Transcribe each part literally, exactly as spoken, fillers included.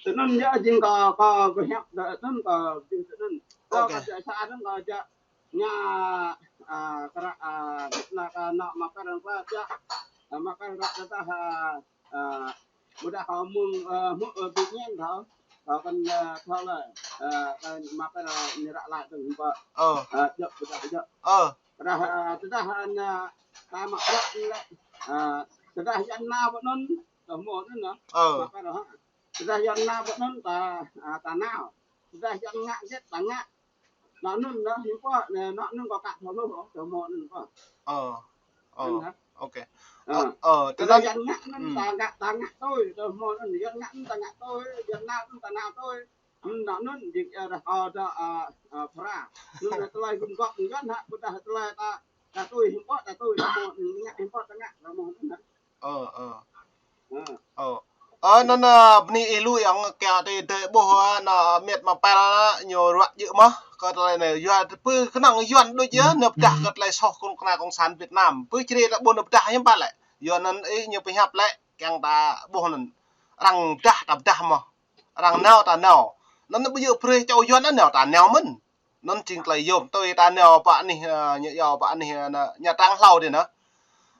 Tơ anŭn yơh jing kâo, kâo pơhiăp tơ anŭn kâo jing tơ anŭn. Kâo kơ jă sa anŭn kâo jă ñu, a, kơ ră, a, na kơ anŏ mă kơ ră kơ jă, a, mă kơ ră kơ tah, a, a, ƀôdah kâo mơ̆ng, a, mơ̆ng, a, bĭt ñen thâo. Kâo kăn, a, thâo lĕ, a, kơ mă kơ ră ñu ră laĭ tơ hơmpa. A, jă, ƀôdah jă. Tơdah, a, tơdah, a, na, ta mă kơ ră lĕ, a, tơdah Yuan nao ƀơi anŭn, tơ hmô anŭn, a. Mă kơ ră, a. Tơdah Yuan nao ƀơi anŭn ta, a, ta nao. Tơdah Yuan ngă hơget ta ngă. Anŭn anŭn dah, ñu pô, anŭn anŭn kâo kă thâo hluh, tơ hmô anŭn pô. Ơ. Ơ. Anŭn hă? Ok. Ơ. Ơ, ơ, tơdah Yuan ngă anŭn ta ngă, ta ngă tui, tơ hmô anŭn Yuan ngă anŭn ta ngă tui, Yuan nao anŭn ta nao tui. Anŭn anŭn jing ia dah, ơ, dah, ơ, ơ, phara. Anŭn dah tơlơi gum gŏp Yuan hă, ƀôdah tơlơi ta, ta tui hiư̆m pô, ta tui, tơ hmô, ngă hiư̆m pô ta ngă, tơ hmô anŭn hă. Ơ, ơ. Ơ. Ơ, anŭn, ơ, bơni ih lu yơh, kiăng tơ tơ ƀuh, ơ, anŭn, ơ, mĕt mă pel, ơ, ñu ruă djơ̆ mơ̆n, kơ tơlơi anai, yua, pơ kơnơ̆ng Yuan đôč yơh, ñu pơdah kơ tơlơi soh kơ kơna cộng sản Việt Nam. Pơ čơrê ta ƀuh ñu pơdah hiư̆m pă lĕ. Yua anŭn ih ñu pơhiăp lĕ, kiăng ta ƀuh anŭn. Arăng pơdah, ta pơdah mơ̆n. Arăng nao, ta nao. Anŭn ƀu djơ̆ brơi čô Yuan anŭn nao, ta nao mơ̆n. Anŭn jing tơlơi yôm, tui ta nao pơ anih, ơ, ñu yua pơ anih, ơ, Nha Trang hlâo dih anŭn.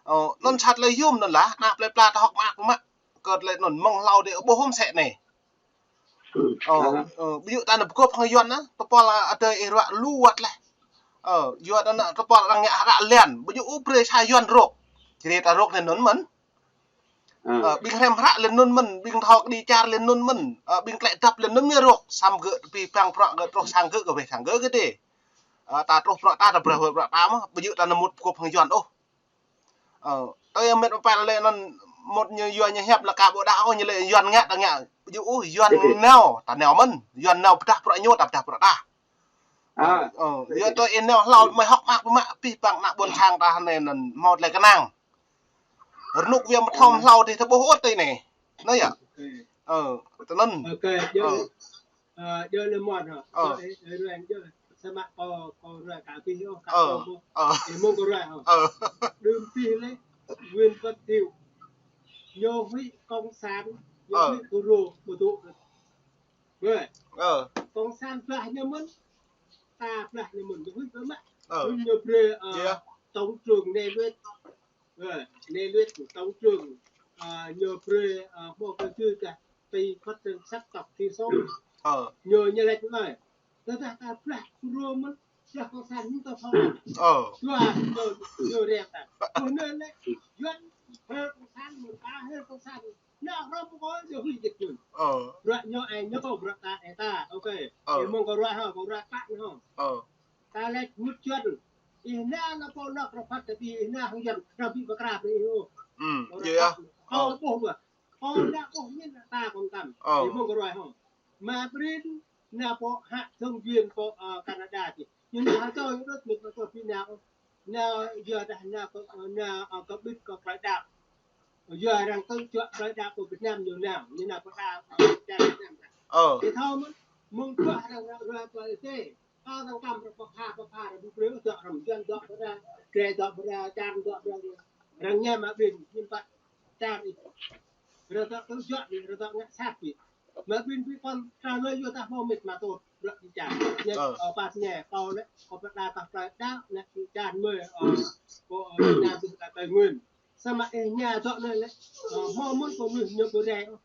Ơ, anŭn sat tơlơi yôm anŭn lah, ană plơi pla ta hơ̆k mơak mă. Kơ tơlơi anŭn mơ̆ng hlâo dih ƀuh hŏm sĕ anai. Ơ, ơ, ƀu djơ̆ ta nao pơgop hăng Yuan anŭn, tơpul adơi ih ruă lu wơ̆t laih. Ơ, Yuan anŭn tơpul arăng ngă ră lĕn, ƀu djơ̆ ôh brơi sa Yuan rŏk. Čơrê ta rŏk anŭn mơ̆n. Ơ, ƀing hrăm hră lĕ anŭn mơ̆n, ƀing thâo kơđi čar lĕ anŭn mơ̆n, ơ, ƀing klĕ dăp lĕ anŭn mơ̆n rŏk, samơ̆ gơ̆ tơpĭ păng prăk gơ̆ truh sang gơ̆ kơ weh sang gơ̆ kơ dêh. Ơ, ta truh prăk ta, ta brơi prăk ta mơ̆n, ƀu djơ̆ ta nao mŭt pơgop hăng Yuan ôh. Ơ, tơ yơh mĕt mă pel lĕ anŭn mŭt ñu yua ñu hiăp lĕ ka ƀu đah ôh, ñu lĕ Yuan ngă ta ngă, ƀu djơ̆ ôh, Yuan nao, ta nao mơ̆n, Yuan nao pơdah prăk ñu, ta pơdah prăk ta. Ơ, ơ, yua tơ ih nao hlâo mơi hơ̆k mơak mă, pĭ păng ană ƀôn sang ta anai anŭn hmâo tơlơi kơnang. Rơnŭk wia mơthom hlâo dih ta ƀuh ôh tơ anai. Anai yơh. Ơ, tơ anŭn. Ok, djơ̆, ơ, djơ̆ lĕ mơ̆n hă. Ơ. Djơ̆, ơ, ruai djơ̆. Samơ̆ kâo, kâo ruai kơ abih ôh, kơ kâo ƀuh. Ơ. Ơ, mơ̆ng kâo ruai hă. Ơ. Đưm abih lĕ, Nguyễn Văn Thiệu. Ñu huĭ cộng sản, ñu huĭ Fulro, ƀu dŏ. Ơ. Cộng sản blah ñu mơ̆n. Ta blah ñu mơ̆n, ñu huĭ ƀu mă. Ơ. Ñu brơi, ơ, tổng trưởng Nê Luet. Ơ, Nê Luet tổng trưởng, ơ, ñu brơi, ơ, hmâo kơ dư kơ ti phát triển sắc tộc thiểu số. Ơ. Ñu, ñu laĭ anai. Tơdah ta blah Fulro mơ̆n, blah cộng sản mơ̆n ta thâo. Ơ. Dua, ñu, ñu rĕng ta. Ơ, anŭn lĕ, Yuan, hơi cộng sản mơ̆n, ta hơi cộng sản. Nao hrŏm kơ ñu huĭ git mơ̆n. Ơ. Ruă ñu ai ñu, ruă ta ai ta. Ok. Ơ. Ih mơ̆ng kâo ruă hă, kâo ruă pă ñu hă. Ơ. Ta laĭ mŭt Yuan. Ih nao nao pô nao krao phat ta ƀing ih nao hăng Yuan, arăng ƀu pơkra brơi ih ôh. Ơ, yơh. Kâo ƀuh ƀă. Kâo nao ƀuh mơ̆n ta kông tam. Ơ. Ih mơ̆ng kâo ruă hă. Mă Brin nao pô hă thông viên pô, ơ, Canada dih. Ñu nao hơdôm ñu đôč mĭt mă kâo ƀu nao. Nao yua dah nao kơ, nao, ơ, kơ ƀĭt kơ plơi đaŏ. Yua arăng tơjuă plơi đaŏ pơ Việt Nam ñu nao, ñu nao pơkra, ơ, čar Việt Nam. Ơ. Ih thâo mơ̆n, mơ̆ng dua arăng ră ruai plơi tê. Kâo arăng tam arăng pơpha, pơpha, arăng ƀu brơi, dŏ arăng Yuan dŏ pơra, Tre dŏ pơra, Čar dŏ pơra. Arăng ñăm mă Brin, ñăm pă Čar ih. Arăng dŏ tơjuă ih, arăng dŏ ngă sat ih. Mă Brin ƀu kăn trả lời yua ta hmâo mĭt mă tŏ, bruă ih čar. Ñu, ơ, ơ, pă ñu, kâo lĕ, kâo pơđar ta plơi đaŏ, ñu ih čar mơi, ơ, kâo, ơ, Việt Nam ƀu ta Tây Nguyên. Samơ̆ ih ñu dŏ anai lĕ, ơ, hmâo mơ̆n kâo mơnuih ñu ƀu rai ôh.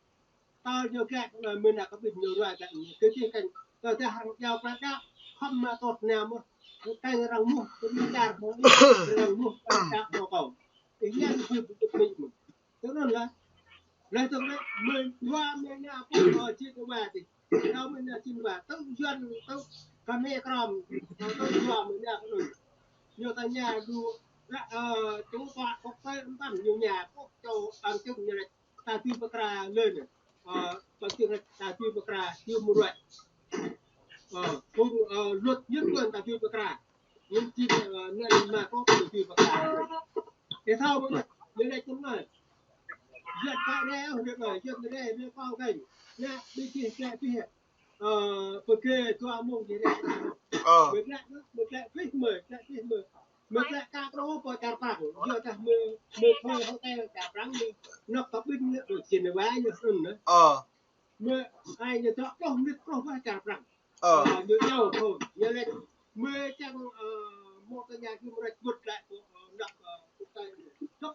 Tơl ñu gak anai mơ̆n nao kơ ƀĭt ñu ruai gak ñu. Kơ či kăn, tơdah arăng jao plơi đaŏ, khŏm mă tŏ nao mơ̆n. Kăn arăng mŭt, kơ ih čar hmâo ih, arăng mŭt, arăng čar hmâo kâo. Ih ñu ƀu ƀu ƀu mĭt mơ̆n. Tơ anŭn lah. Lah tơ anŭn, mơi dua mơi nao pô, ơ, Che Guevara dih. Dua mơi nao Che Guevara. Tơ Yuan, tơ kơ mơi krăm. Tơ dua mơi nao kơ anŭn. Ñu ta ñu lu, ră, ơ, tŭ tŏ kŏk tơi ăm tam ñu ñu, pô čô ƀăng čung ñu laĭ. Ta tui pơkra lơi anai. Ơ, ƀăng čung laĭ ta tui pơkra, tui mơruai. Ơ, phung, ơ, luật nhân quyền ta tui pơkra. Ñu či, ơ, ñu mă kŏk ñu tui pơkra. Ih thâo mơ̆n, ñu laĭ tui anai. Yuan ka rai, ơ, rai, rai, Yuan rai, rai kâo kăn. Ñu ƀu či rai ƀu hă. Ơ, pơkê dua mông či rai. Ơ. Mơi glaĭ, mơi glaĭ ƀu mơi, glaĭ ƀu mơi. Mơi glaĭ ka krô pơ čar Prăng. Yua dah mơi, mơi thuê hotel čar Prăng mơi. Nŏk kơ ƀing ñu, mơi či nao wai ñu anŭn anai. Ơ. Mơi ai ñu dŏ pluh mơnit pluh wah čar Prăng. Ơ. Ơ, ñu iâu thôi, ñu lĕ mơi čang, ơ, mơ̆ tơ ñu mơ̆ rĕč wơ̆t lĕ, ơ, năk, ơ, kơ tơi dŏ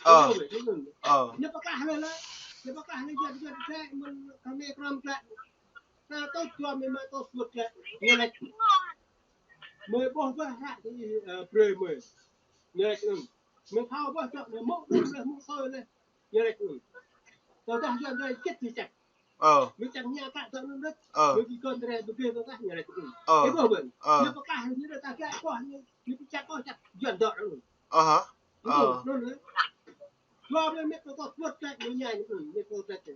anŭn. Ơ. Ñu pơklah lĕ lĕ, ñu pơklah lĕ jăt jăt lĕ, mơ̆n kơ mơi krăm lĕ. Ta tơl dua mơi mă tơl wơ̆t lĕ, ñu lĕ. Mơi ƀuh wah hră tơ, ơ, brơi mơi. Ñu lĕ anŭn. Mơi thâo wah dŏ lĕ, mơ̆ đŭn lĕ, mơ̆ sơi lĕ. Ñu lĕ anŭn. Tơdah Yuan rai kĭt ñu čang. Ơ. Mơi čang ñu kă dŏ anŭn rĕč. Ơ. Mơi ƀu kơ̆n rai ƀu kơ tơdah ñu lĕ anŭn. Ơ. Ih ƀuh ƀơ̆n. Ơ. Ñu pơklah ñu rai ta kă ƀuh ñu, ñu ƀu čang ôh čang Yuan dŏ anŭn. Ơ hă. Ơ. Anŭn lĕ. Dua mơi mĕt tơl wơ̆t lĕ ñu ñu anŭn, mĕt tơl wơ̆t lĕ.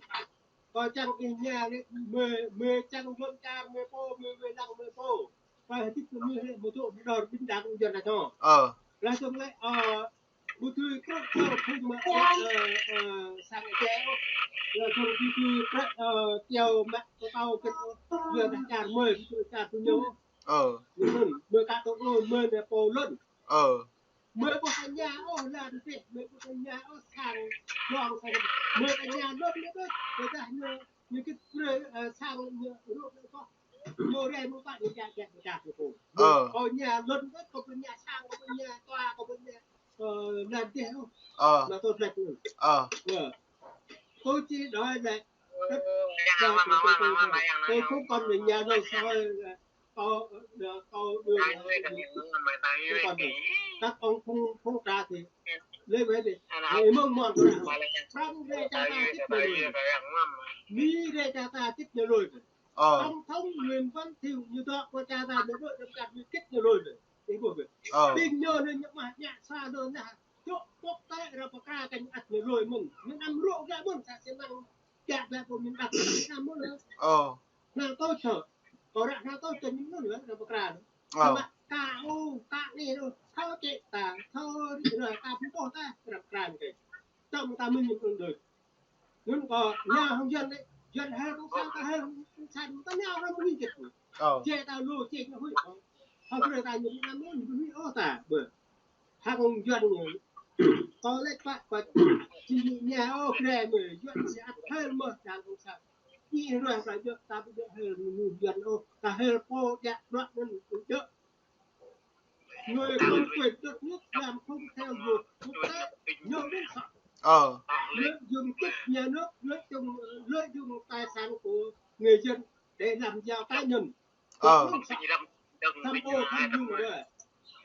Kơ čang ih ñu lĕ mơi, mơi čang lŏn čar mơi pô, mơi wai lăng mơi pô. Kơ hơdip mơi lĕ mơ̆ tŭ mơ̆ dơr ƀing đăng Yuan lĕ tho. Ơ. Laih dơ̆ng lĕ, ơ, ƀu dưi krư̆ kơ phung mă, ơ, ơ, sang Ơi Adai ôh. Laih dơ̆ng ƀu dưi krư̆, ơ, kiao mă kơ kâo kơ, ơ, yua dah čar mơi, ƀu dưi čar ƀu ñu. Ơ. Anŭn, mơi kă tŭ ôh, mơi anai pô lŏn. Ơ. Mơi ƀu tơña ôh, lăn teh, mơi ƀu tơña ôh, sang, dong sang. Mơi tơña lŏn anai đôč, tơdah ñu, ñu kĭt brơi, ơ, sang ñu rŭ anai kơ. Ñu rai mơ̆ pă ñu čang čang čang ñu pô. Ơ. Kơ ñu lŏn kơ, kơ pơña sang, kơ pơña toa, kơ pơña, ơ, lăn teh ôh. Ơ. Mă tơl lĕ anŭn. Ơ. Ơ. Kơ či đơi lĕ. Kơ, kơ, kơ, kơ, kơ phung kŏn ñu ñu lŏn sơi, ơ, kơ, ơ, kơ đơi lĕ. Kơ kŏn ñu. Kơ phung, phung ta tơ. Lĕ wai lĕ. Ơ, mơ̆ng mơ̆n kơ. Prăng rai čar ta kĭt ñu lui. Mi rai čar ta kĭt ñu lui. Ơ. Tổng thống Nguyễn Văn Thiệu ñu dŏ pơ čar ta ñu dŏ dăm čar ñu kĭt ñu lui lĕ. Ih ƀuh ƀơ̆n. Ơ. Ƀing ñu anai ñu mă ñu sa anŭn anai. Čŏk pŏk tơi ră pơkra kơ ñu ăt ñu lui mơ̆n. Ñu anăm rŭ gah mơ̆n sa sĭ năng. Gah gah pô mĭn ăt ñu anăm mơ̆n lĕ. Ơ. Năng tơl čơ. Kơ ră năng tơl čơ ñu anŭn lĕ ră pơkra. Ơ. Mă kă ôh, kă anai ôh. Thâo čĕ ta, thâo rĭ ră ta pơpŏh ta ră pơkra anai kơ. Tơm ta mĭn ñu anŭn đôč. Anŭn kơ ñu hăng Yuan lĕ, Yuan hel kông san, ta hel kông san, ta ñu răm hui kĕt. Ơ. Čĕ ta lu, čĕ ñu hui. Hăng brơi ta ñu anăm hui, hui ôh ta, ƀơ̆n. Hăng Yuan ñu. Kơ lĕ pă, pă, či ñu ñu ôh, brơi mơi, Yuan či ăt hel mơ̆, čang kông san. Ih ruah ta jŏ, ta ƀu jŏ hel ñu Yuan ôh, ta hel pô, jă, ruah anŭn, jŏ. Người không quyền đất nước làm không theo luật quốc tế, ñu anŭn sŏ. Ơ. Lợi dụng chức nhà nước, lợi dụng, lợi dụng tài sản của người dân để làm giàu cá nhân. Ơ. Ñu anŭn sŏ. Tham ô tham nhũng ƀơ̆n.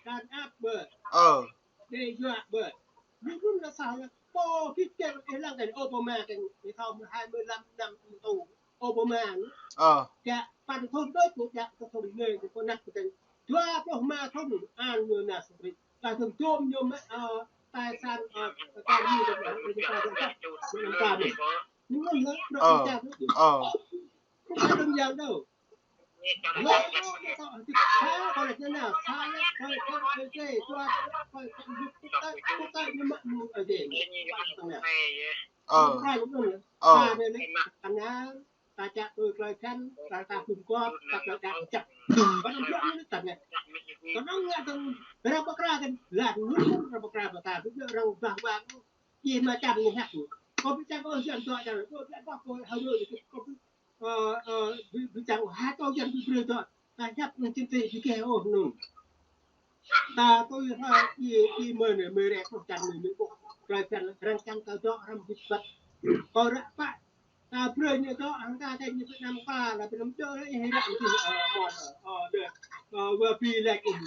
Đàn áp ƀơ̆n. Ơ. Đe dọa ƀơ̆n. Ñu anŭn lĕ sŏ lĕ. Pô kit kĕt ih lăng kơ Obama kơ ih thâo mơ̆ hai mươi lăm năm tù. Obama anŭn. Ơ. Čă păn thŭn đôč ñu čă kơ thŭn anai ñu pơnăk kơ dua pluh rơma thŭn an ñu nao sơkri. Laih dơ̆ng dôm ñu mă, ơ, tài sản, ơ, tài sản ñu dŏ ñu ta dŏ ta. Ñu anŭn lĕ, ơ, ñu ta dŏ. Ơ. Không phải đơn giản đâu. Lĕ, ơ, ñu ta dŏ, sa, kơ lĕ ñu nao, sa lĕ, kơ, kơ, kơ, kơ, dua, kơ, kơ, kơ, kơ, kơ, ñu mă, ñu, ơ, dê. Ơ. Ơ. Anai, ta čă tui tơlơi phiăn, ta, ta hum kŏp, ta tơlơi đaŏ čăp. Kơnơ̆ng anŭn tơl anai. Kơnơ̆ng ngă tơ̆ng ră pơkra kơ, lăn anŭn ră pơkra pơ ta, tui ră bah wang, ih mă čang ñu hăk. Kơ ƀu čang ôh Yuan dŏ čang, kơ ƀu čang ôh kơ hơdơi, kơ ƀu, ơ, ơ, ƀu, ƀu čang ôh hă kơ Yuan ƀu brơi dŏ. Ta hiăp anŭn čin tê ƀu kơ ôh anŭn. Ta tui hă, ih, ih mơi anai, mơi rĕ kơ čang mơi, mơi ƀuh. Tơlơi phiăn arăng čang ta dŏ, arăng bĭt băt. Kơ ră pă, ta brơi ñu dŏ, hăng ta čang ñu Việt Nam kơ, lă Việt Nam dŏ, ih ră anŭn, ơ, mơ̆n, ơ, ơ, đơ, ơ, wơ̆t ƀi lĕ ih.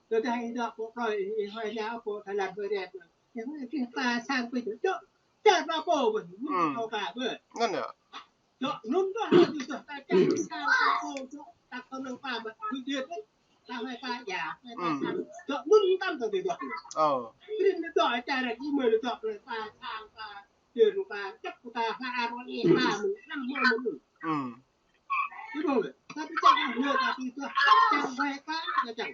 Tơdah ih dŏ pơ plơi, ih, ih hơi nao pơ Thái Lan hơi rĕ. Ih hơi kơ ta sang pơ dŏ, dŏ, čar ta pô ƀơ̆n, ñu kơ ta ƀơ̆n. Anŭn yơh. Dŏ anŭn dah, dah, dah, ta čang, ta čang, ta čang, ta kơnơ̆ng pă mă, ƀu djơ̆, ta hơi pă ya, hơi pă sang. Dŏ anŭn tam ta dŏ. Ơ. Rin dŏ, čar rai, ih mơi dŏ, ta sang, ta djơ̆, ta čăp, ta ha, ar, ih, ta mơ̆n, năm mơ̆n, mơ̆n. Ih ƀuh lĕ, ta ƀu čang ôh, ta ƀu dŏ, čang hơi pă, ta čang.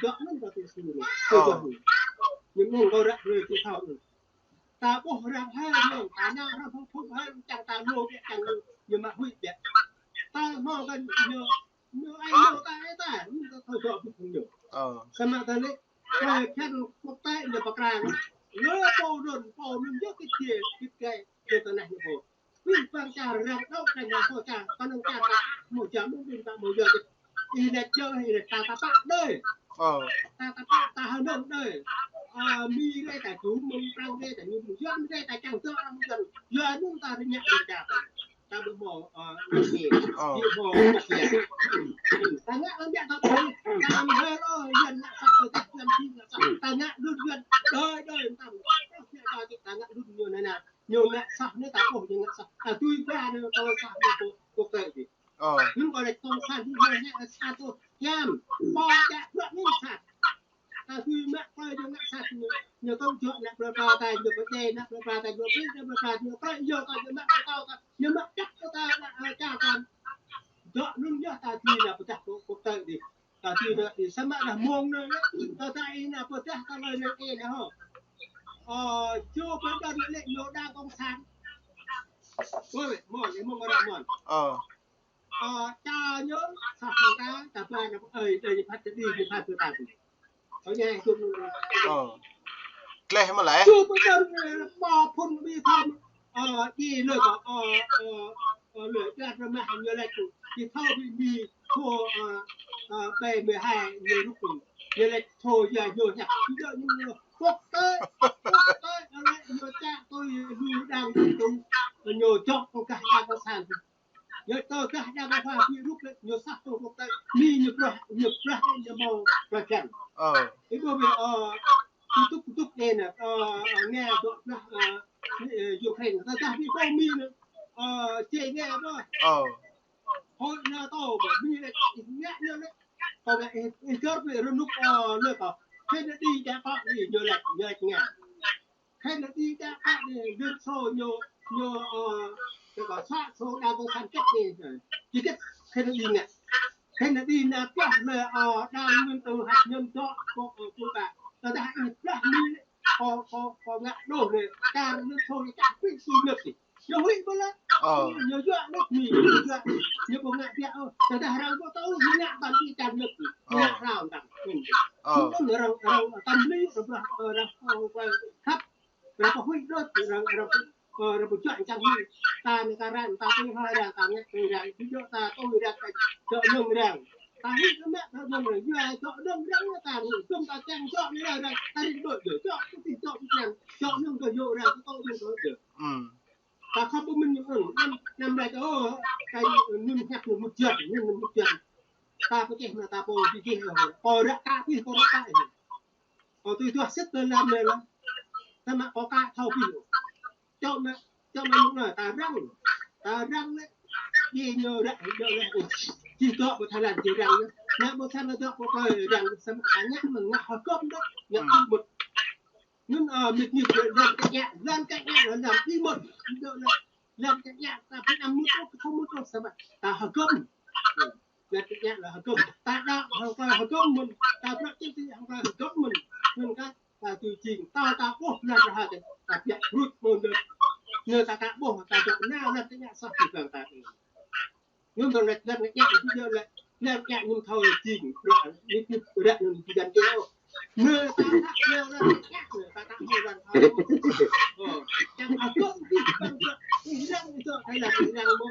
Dŏ anŭn ta ƀu sui. Ơ. Ñu mơ̆ng kơ ră brơi či thâo anŭn. Ta ƀuh arăng hel mơ̆n, ta nao arăng phung phung hel čang ta lu biă čang lu, ñu mă huĭ biă. Ta hmâo kơ ñu, ñu ai ñu ta ai ta, ñu ta thâo dŏ ƀu phung ñu. Ơ. Samơ̆ ta lĕ, tơlơi phiăn quốc tế ñu pơkra. Lơ pô đôn, pô anŭn djơ̆ kit kĕt, kit kĕt, kit tơnah ñu pô. Ƀing ƀing čar răng đôč, răng đôč čar, kơnơ̆ng čar ta mơ̆ jam mơ̆ ƀing ta mơ̆ jam. Ih lĕ jơ, ih lĕ ta ta pă đơi. Ơ. Ta ta pă, ta hơnơ̆ng đơi. Ơ, Mi lĕ ta ču mơ̆ng Prăng lĕ ta ñu mơ̆ng Yuan lĕ ta čang dŏ mơ̆ng Yuan. Yuan mơ̆ng ta rơñă rơñă. Ta ƀu mơ̆, ơ, Mi. Ơ. Ƀu mơ̆ Yuan. Ta ngă lăm biă ta ƀu. Ta ngă lơ Yuan ngă sah, ta Yuan či ngă sah. Ta ngă lŭn Yuan đơi đơi ta. Ta ngă lŭn ñu nă nă. Ñu ngă sah nă ta ƀuh ñu ngă sah. Ta tui ba nă ta sah nă ƀu, ƀu kơ či. Ơ. Ñu kơ lĕ kông san ñu ngă sah tŭ hiam. Pô čă bruă ñu sah. Ta tui mă kơ ñu ngă sah ñu. Ñu tŭ jŏ nă bruă ta ta ñu pơdjai nă bruă ta ñu pơdjai nă bruă ta ñu pơdjai ñu ta ñu mă kơ ta ta. Ñu mă čăk kơ ta nă, ơ, ča ta. Jŏ ñu yơh ta tui nă pơdah ƀu, ƀu kơ či. Ta tui nă či samơ̆ dah mơ̆ng nă, ta ta ih nă pơdah ta lơi nă ih nă hŏ. Ơ, čô pơdah nă lĕ ñu đảng cộng sản. Ôi, mơ̆n, mơ̆n mơ̆n mơ̆n. Ơ. Ơ, ča ñu, sa hăng ta, ta ba nă, ơi, ơi, ñu phat ta đi, ñu phat ta đi. Ơ, ñu hăng tŭ nă. Ơ. Kleh mơ̆ lĕ? Čô pơdah nă, ba phun bi tham. Ơ, či lơi kơ, ơ, ơ, ơ, lơi, đa drama hăng ñu lĕ tŭ. Či thâo bi Mi, thâo, ơ, ơ, ƀe mười hai, ñu rŭk tŭ. Ñu lĕ thâo ya ñu hiăp. Či dŏ ñu quốc tế, quốc tế, ơ, lĕ ñu čă tui lu đang tŭ. Ñu jŏk kơ gah đảng cộng sản. Ñu tơ gah đảng cộng sản bi rŭk lĕ, ñu sah tŭ quốc tế. Mi ñu prah, ñu prah, ñu mâo prah jăn. Ơ. Ih ƀuh bi, ơ, tŭ tŭk, tŭ tŭk đe nă, ơ, Nga dŏ prah, ơ, Ukraine. Tơdah bi ƀuh Mi nă, ơ, či Nga ƀuh. Ơ. Hơi NATO ƀuh, Mi lĕ, ngă ñu lĕ. Kơ ngă ih, ih gơ̆r bi rơnŭk, ơ, lĕ kơ. Kơ nă đi čă kơ đi, ñu lĕ, ñu lĕ Nga. Kơ nă đi čă kơ đi, Liên Xô ñu, ñu, ơ, kơ kơ sah sô đảng cộng sản kết đi, či kết, kơ nă đi ngă. Kơ nă đi nă pioh lĕ, ơ, đảng nguyên tử hạt nhân dŏ, kơ, kơ, kơ ta. Tơdah ih pioh Mi lĕ, kơ, kơ, kơ ngă đôč lĕ, čar Liên Xô ñu čă pĭ si nước či. Ñu huĭ ƀơi lĕ. Ơ. Ñu juă lĕ Mi, ñu juă. Ñu ƀu ngă biă ôh. Tơdah arăng ƀu tŭ, ñu ngă ƀăn či čar nước Mi. Ñu ngă hrao tăng. Ơ. Ñu arăng, arăng tâm lý, arăng brah, arăng, arăng khăp. Arăng pơhuĭ đôč, arăng, arăng, ơ, arăng pơjuă čang huĭ. Ta nă kơ arăng, ta tui hă arăng, ta ngă tui arăng. Či dŏ ta tui arăng, ta dŏ nơ̆ng arăng. Ta huĭ kơ mă, ta dŏ nơ̆ng arăng. Yua dŏ nơ̆ng arăng, ta huĭ. Dŏ ta čang dŏ nơ̆ng arăng, ta rin đôč dŏ. Dŏ, dŏ, dŏ, dŏ nơ̆ng kơ yua arăng, dŏ nơ̆ng kơ yua. Ư. Ta khŏm ƀu mĭn ñu ôh, năm, năm lĕ, ơ, kơ ñu hiăp ñu mŭt jăn, ñu mŭt jăn. Ta pơčeh mă ta pô, pơčeh, ơ, pô ră kă pih, pô ră kă pih. Pô tui tuah sĭt tơ năm lĕ lăm. Ta mă pô kă thâo pih. Čŏ mă, čŏ mă ñu nă, ta răng. Ta răng lĕ. Či ñu ră, ñu lĕ, ơ. Či dŏ ƀơi Thái Lan, či răng lĕ. Nă ƀơi Thái Lan dŏ ƀơi răng, samơ̆ ta ngă mơ̆ng ngă hơgŏm đôč, ngă mŭt. Nun, ơ, mĭt ñu lăn kơ ñă, lăn kơ ñă lăn, lăn pi mơ̆n. Lăn kơ ñă, ta pơnăm mŭt ôh, kơ thâo mŭt ôh, samơ̆ ta hơgŏm. Lăn kơ ñă lĕ hơgŏm. Ta đaŏ hăng ta hơgŏm mơ̆n, ta prăk čĭt hăng ta hơgŏm mơ̆n. Nun kơ ta tui jing, ta ta ƀuh lăn rơha kơ, ta biă brut mơ̆n đôč. Ñu ta ta ƀuh, ta dŏ nao lăn kơ ñă sah tui bang ta. Ñu dŏ lĕ, lĕ, lĕ, lĕ, ñu thâo jing, ră, ñu, ñu, ră, ñu, ñu găn kơ. Ñu ta, ñu, lĕ, lĕ, ta, ta, ñu găn kơ. Ơ, čang hơgŏm, či, čang hơgŏm, či, răng, či, dŏ, Thái Lan, či, răng, mơ̆,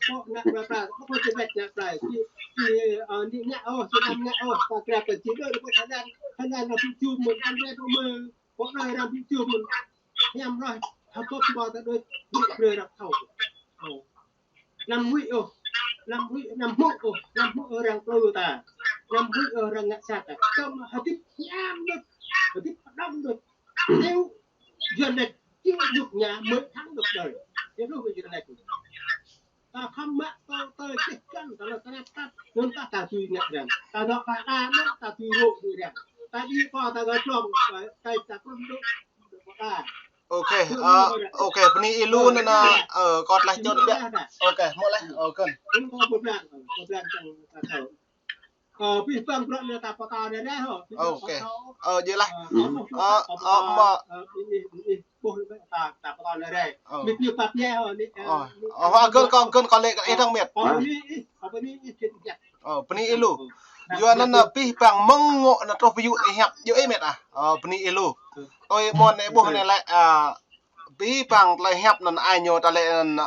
pô, nă, nă, nă, pô, pô, či, lĕ, nă, nă, či, či, ơ, ñu, ngă, ơ, či, năm, ngă, ơ, ta, kra, ta, či, dŏ, dŏ, pô, Thái Lan, Thái Lan, ră, či, ču, mơ̆n, ăn, ră, pô, mơ̆n, pô, nă, ră, či, ču, mơ̆n, hiam, ră, hơgŏm, pô, ta, đôč, či, brơi, ră, thâo. Ơ. Năm huĭ ôh, năm huĭ, năm hmư̆ ôh, năm hmư̆ ôh arăng plư ta. Năm huĭ ôh arăng ngă sat ta. Tơm hơdip hiam đôč, hơdip pơđŏng đôč. Nếu Yuan lĕ, či djŭp ñu mơ̆ thăng đôč đơi. Ñu đôč Yuan lĕ. Ta khŏm mă tơ, tơ čih čăn, ta lĕ ta năp tăp. Nun ta ta tui ngă arăng. Ta dŏ ta ta mă, ta tui rô̆ tui arăng. Ta đi kơ ta gơ̆ plŏng, ta, ta, ta plŏng đôč. Ôkê, ơ, ôkê, bơni ih lu nă, ơ, kơ tơlơi čŏt biă. Ôkê, mơ̆ lĕ, ơ, kơn. Ôkê. Ơ, djơ̆ lah. Ơ, ơ, mơ̆. Ơ, ơ, ơ, kơn, kơn, kơn lĕ kơ ih dơ̆ng mĕt. Ơ, bơni ih lu. Yua anŭn nă pih pang mơ̆ng ngŏ nă truh pơyŭ ih hiăp djơ̆ ih mĕt ah. Ơ, bơni ih lu. Tui ƀôn ih ƀuh nă lĕ, a, pih pang tơlơi hiăp anŭn ai ñu ta lĕ anŭn nă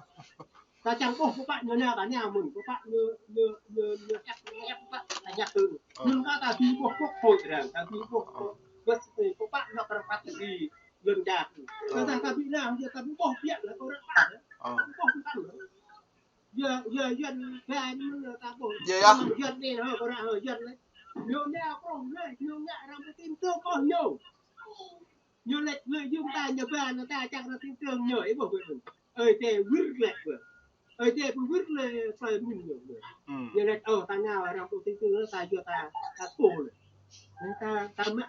Ta čang ƀuh pơpă ñu nao ta nao mơ̆n, pơpă ñu, ñu, ñu, ñu hiăp, ñu hiăp pơpă, ta hiăp tui. Ơ. Mơ̆n kơ ta ƀu ƀuh quốc hội arăng, ta ƀu ƀuh, ơ, bơ̆t, ơ, pơpă ñu kơ rơpat di lŏn čar. Ơ. Kơ ta, ta ƀu nao, ta ƀu ƀuh biă lĕ kơ rơpat. Ơ. Ta ƀu ƀuh pơpă. Yua, yua, Yuan ba ñu mơ̆n ta ƀuh. Yua, yua. Yuan anai hă, kơ ră hă, Yuan lĕ. Ñu nao prŏng lĕ, ñu ngă arăng ƀu tin tưởng kơ ñu. Ñu lĕ, lĕ yua ta ñu ba, ñu ta čang arăng tin tưởng ñu, ih ƀuh ƀuh. Ơi adai wir lĕ ƀuh. Ơi adai ƀu wir lĕ, sa mĭn ñu ƀuh. Hmm. Ñu lĕ, ơ, ta nao arăng ƀu tin tưởng ta, yua ta, ta pô lĕ. Ñu ta, ta mă,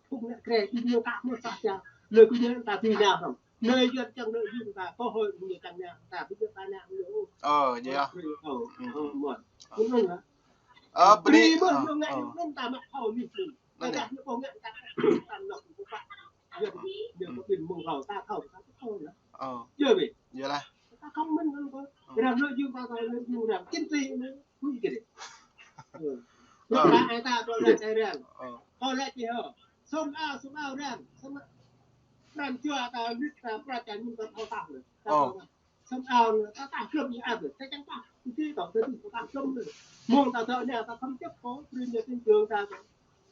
phung nao krĕ, ih ñu kă mơ̆ sa ča. Lĕ kơ ñu ta ƀu nao hăng. Nao Yuan čang nao yua ta, kơ hơi ñu čang nao, ta ƀu yua ta nao ñu. Ơ, yua. Ơ, ơ, mơ̆n. Ơ, brơi, brơi mơ̆n, ơ, ñu ngă, ơ. Ñu mơ̆n ta mă thâo ñu mơ̆n. Anai. Ơ. Ơ. Yua lah. Ta khŏm mĭn kơ kơ. Ơ. Arăng lĕ yua ta, ta lĕ yua arăng. Kinh tế anai, hui kơ dih. Ơ. Ơ. Lĕ ta ai ta, kơ lĕ ta arăng. Ơ. Kơ lĕ či hă. Sum ao, sum ao arăng. Sum ao. Arăng jua ta, lĕ ta, pra čan ñu ta thâo ta lĕ. Ta thâo ta. Sum ao anai, ta ta glŏm ñu ăt, ta čang ta. Ih ta ta ta ta glŏm anai. Mơ̆ng ta ta anai, ta khŏm čăp kơ, brơi ñu tin tưởng ta.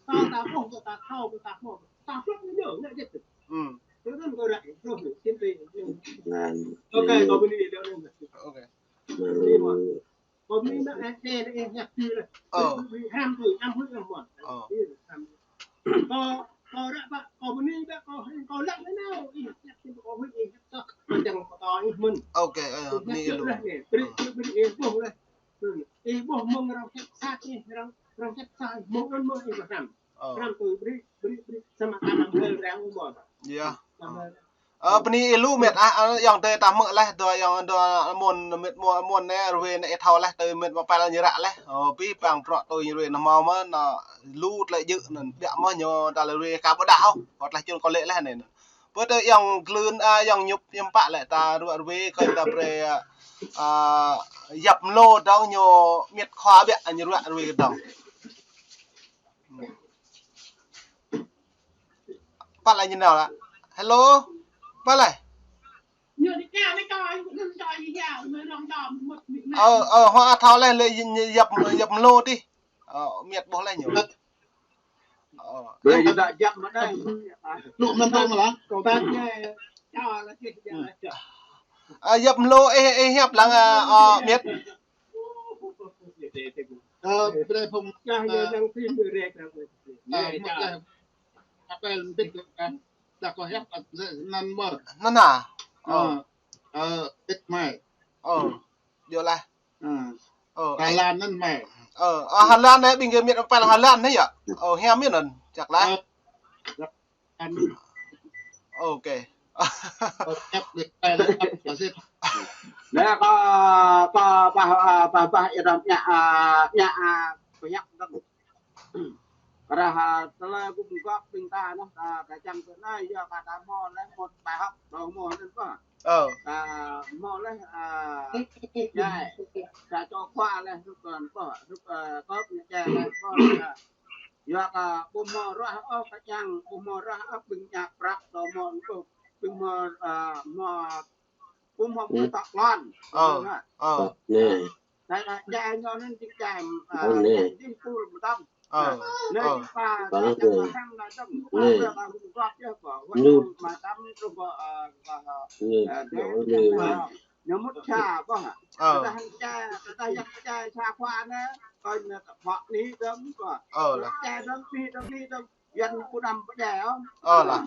Ta ta ƀuh, ta thâo, ta hmư̆. Ta glŏm ñu, ngă jĕt. Hmm. Tui anŭn kơ ră, rŏh anai, tin tưởng. Năn. Ôkê, kơ bơni dih anai. Ôkê. Bơni mơ̆n. Kơ bơni mă, ơ, ơ, ơ, hiăp tui lĕ. Ơ. Hrăm tui, ăm hui ăm mơ̆n. Ơ. Ih, hrăm. Kơ, kơ ră ƀă, kơ bơni ƀă, kơ hăng, kơ lăng anai nao. Ih, hiăp tui kơ hui, ih hiăp soh. Kơ čang kơ tơ ih mơ̆n. Ôkê, ơ, ih bơni hiăp lu. Lĕ anai. Brơi, ơ, brơi, brơi, ih ƀuh lĕ. Hmm. Ih ƀuh mơ̆ng arăng hiăp sat anai, arăng, arăng hiăp sat, mơ̆ng anŭn mơ̆n ih ƀuh hrăm. Ơ. Hrăm tui brơi, brơi, brơi, samơ̆ ta ăm hơi arăng mơ̆n. Yua. Ăm hơi. Ơ, bơni ih lu mĕt ah, ơ, ayŏng adơi ta hmư̆ laih, dua ayŏng, dua mơ̆n, mĕt mơ̆n, mơ̆n anai, ruai anai ih thâo laih, tui mĕt mơ̆ păl ñu ră laih. Ơ, pi păng prŏ tui ñu ruai anŭn hmâo mơ̆n, anŭn lu tơlơi djơ̆ anŭn, biă mơ̆n ñu ta lĕ ruai ka ƀu đaŏ, kơ tơlơi čun kơ lĕ laih anai. Pơ tơ ayŏng Glưn, a, ayŏng Ñŭp, ñu pă lĕ ta ruă ruai, kơ ta brơi, a, yap mlô dong ñu mĕt khua biă, ñu ruă ruai kơ dong. Pă lĕ ñu nao lă. Hello. Pă lĕ. Ơ, ơ, hua thâo lĕ, lĕ yap, yap mlô tih. Ơ, mĕt ƀuh lĕ ñu. Ơ. Brơi ñu đa jăp mă đai. Lŭk năm tông lah. Ơ, yap mlô, ơ, ơ, yap lăng, ơ, ơ, mĕt. Ơ, brơi phung, ơ, ơ, mă đai. Apel mtit kan. Đa kơ hiăp, ơ, năn mơ̆. Năn ah? Ơ, ơ, ơ, ih mai. Ơ, yua lah. Ơ. Ơ, Hà Lan năn mai. Ơ, ơ, Hà Lan anai, ƀing gơ̆ mĕt apel Hà Lan anai yơh. Ơ, hiam mĕt năn, čăk lah. Ơ, Ôkê. Ơ, hiăp ƀing apel, hiăp ƀing sit. Nê, kơ, kơ bah, a, bah, bah, ih răm ñă, a, ñă, a, pơhiăp dơ̆ng. Kơ ră, a, tơlơi gum gŏp ƀing ta anŭn, ta, ta čang tơ anai, yua kơ ta hmâo lĕ mơ̆n bài học, dong mơ̆n anŭn ƀă. Ơ. Ơ, hmâo laih, ơ, djai. Sa čô khua laih, hrup, ơ, pô, hrup, ơ, kơp ñu djai laih, pô, ơ. Yua kơ ƀu hmâo ruah ôh kơ yang, ƀu hmâo ruah ôh ƀing ñă prăk, tơ hmâo, ƀu hmâo, ơ, hmâo, ƀu hmâo mơ̆ tŏk lŏn. Ơ, ơ. Anai. Tơdah djai ñu anŭn jing djai, ơ, anai. Jing pul mơtam. Ơ, anai ơ. Jing pă, pă jing pă hăng anai dơ̆ng. Anai. Pă pă hung gop yơh, pă. Anai. Mơtam truh pă, ơ, pă, ơ, anai. Ñu mŭt sa, pă. Ơ. Tơdah djai, tơdah yang djai sa khua anai, kơ ñu tơpă anai dơ̆ng, pă. Ơ, lah. Djai dơ̆ng, anai dơ̆ng, anai dơ̆ng. Yuan ƀu đăm pơdjai ôh. Ơ, lah.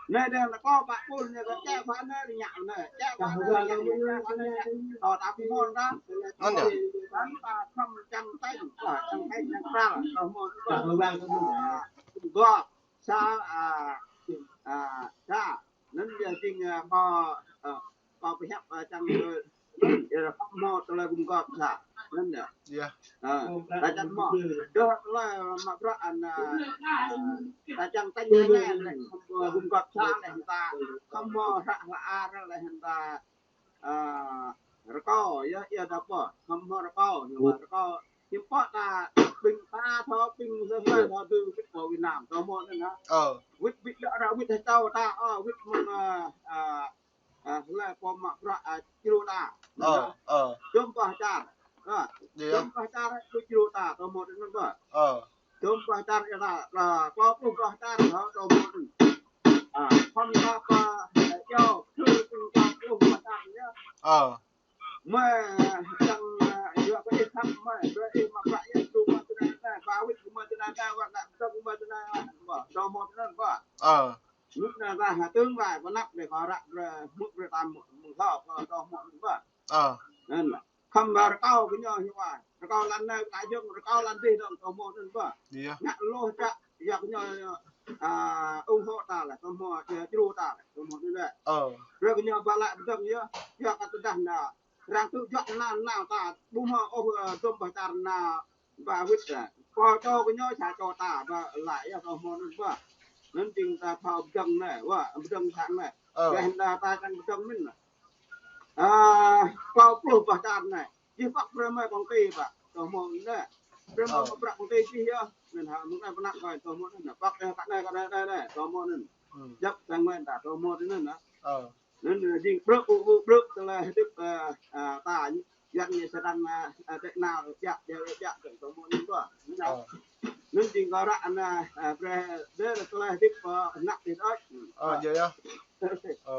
Anai dơ̆ng lĕ kơ pă pul anai kơ čeh pă anai ñă anai. Čeh pă anai ñă anai. Tơ ta ƀu hmâo ta. Anŭn yơh. Anŭn ta khŏm čang tañ. Ơ, čang tañ čang pral. Kơ hmâo ta. Gŏp. Sa, a, a, sa. Anŭn yơh jing, a, kơ, a, Kâo pơhiăp, ơ, čang, ơ, yơh, khŏm hmâo tơlơi gum gop sa. Anŭn yơh. Yơh. Ơ, ta čang hmâo. Dŏ tơlơi mă bruă anŭn, ơ, ta čang tañ anai, anai, khŏm hmâo gum gop sa anai, ta khŏm hmâo hră hla ar anai, ta, ơ, rơkâo, yơh, yơh, dŏ pơ. Khŏm hmâo rơkâo, yơh, rơkâo. Hiư̆m pă ta ƀing ta thâo, ƀing sơsai thâo tui wĭt pơ Việt Nam, tơ hmâo anŭn hă. Ơ. Wĭt, wĭt dŏ ra, wĭt hơtâo ta, ơ, wĭt mơ̆ng, ơ, ơ, Ơ, hlơi pô mă bruă, ơ, djru ta. Ơ, ơ. Dôm pơh čar. Ơ. Yơh. Dôm pơh čar, ơ, djru ta, tơ hmâo anŭn pơ. Ơ. Dôm pơh čar, ơ, ta, ơ, klâo pluh pơh čar, ơ, tơ hmâo anŭn. Ơ, khŏm ta pơ, ơ, yơh, khư, khư, klâo pluh pơh čar, yơh. Ơ. Mơi, čang, ơ, yua kơ ih khăp mơi, brơi ih mă bruă yơh, djru mơi tơnai, ba wĭt mơi tơnai, wăt nă, tơ̆ng mơi tơnai, wăt, tơ hmâo anŭn pơ. Ơ. Mŭt anai ta hơtơ̆ng wai, pơnăp lĕ kơ ră brơi, mŭt brơi ta mŭt, mŭt thâo, kơ tơ hmâo anŭn pơ. Ơ. Anŭn lah. Khŏm rơkâo kơ ñu hiư̆m wai. Rơkâo lăn anai, ta jơ̆ng, rơkâo lăn dih dơ̆ng tơ hmâo anŭn pơ. Yơh. Ngă lôh čă, yua kơ ñu, a, ủng hộ ta lĕ, tơ hmâo, a, djru ta lĕ, tơ hmâo anŭn lĕ. Ơ. Brơi kơ ñu ba lăi pơdơ̆ng yơh, yua kơ tơdah anŭn, arăng tŭ juă nao, nao ta, ƀu hmâo ôh, ơ, dôm pơh čar nao, ba wĭt, ơ. Pô čô kơ ñu sa čô ta, ba lăi yơh, tơ hmâo anŭn pơ. Anŭn jing ta thâo pơdơ̆ng anai, wă, pơdơ̆ng sang anai. Ơ. Kơ hơnda ta čang pơdơ̆ng mơ̆n. Ơ, klâo pluh pơh čar anai. Jih păk brơi mơi công ty pă, tơ hmâo anŭn. Brơi mơi, ơ, mă bruă công ty jih yơh. Mơ̆n hă, mơ̆ng anai pơnăp kơ, tơ hmâo anŭn. Păk, ơ, kơ anai, kơ anai, anai, anai, tơ hmâo anŭn. Hmm. Djŏp sang mơi ta, tơ hmâo anŭn, hă. Ơ. Anŭn, ơ, jing brư̆, ƀu, ƀu, brư̆ tơlơi hơdip, ơ, ơ, ta, Yuan ñu sơdang, ơ, ơ, tĕ nao, ƀiă, ƀiă, ƀiă, ƀiă, kơ tơ hmâo anŭn pơ. Anŭn. Ơ. Anŭn jing kơ ră anai, ơ, brơi, brơi tơlơi hơdip, ơ, anăp tih đôč. Ơ, yơh, yơh. Ơ.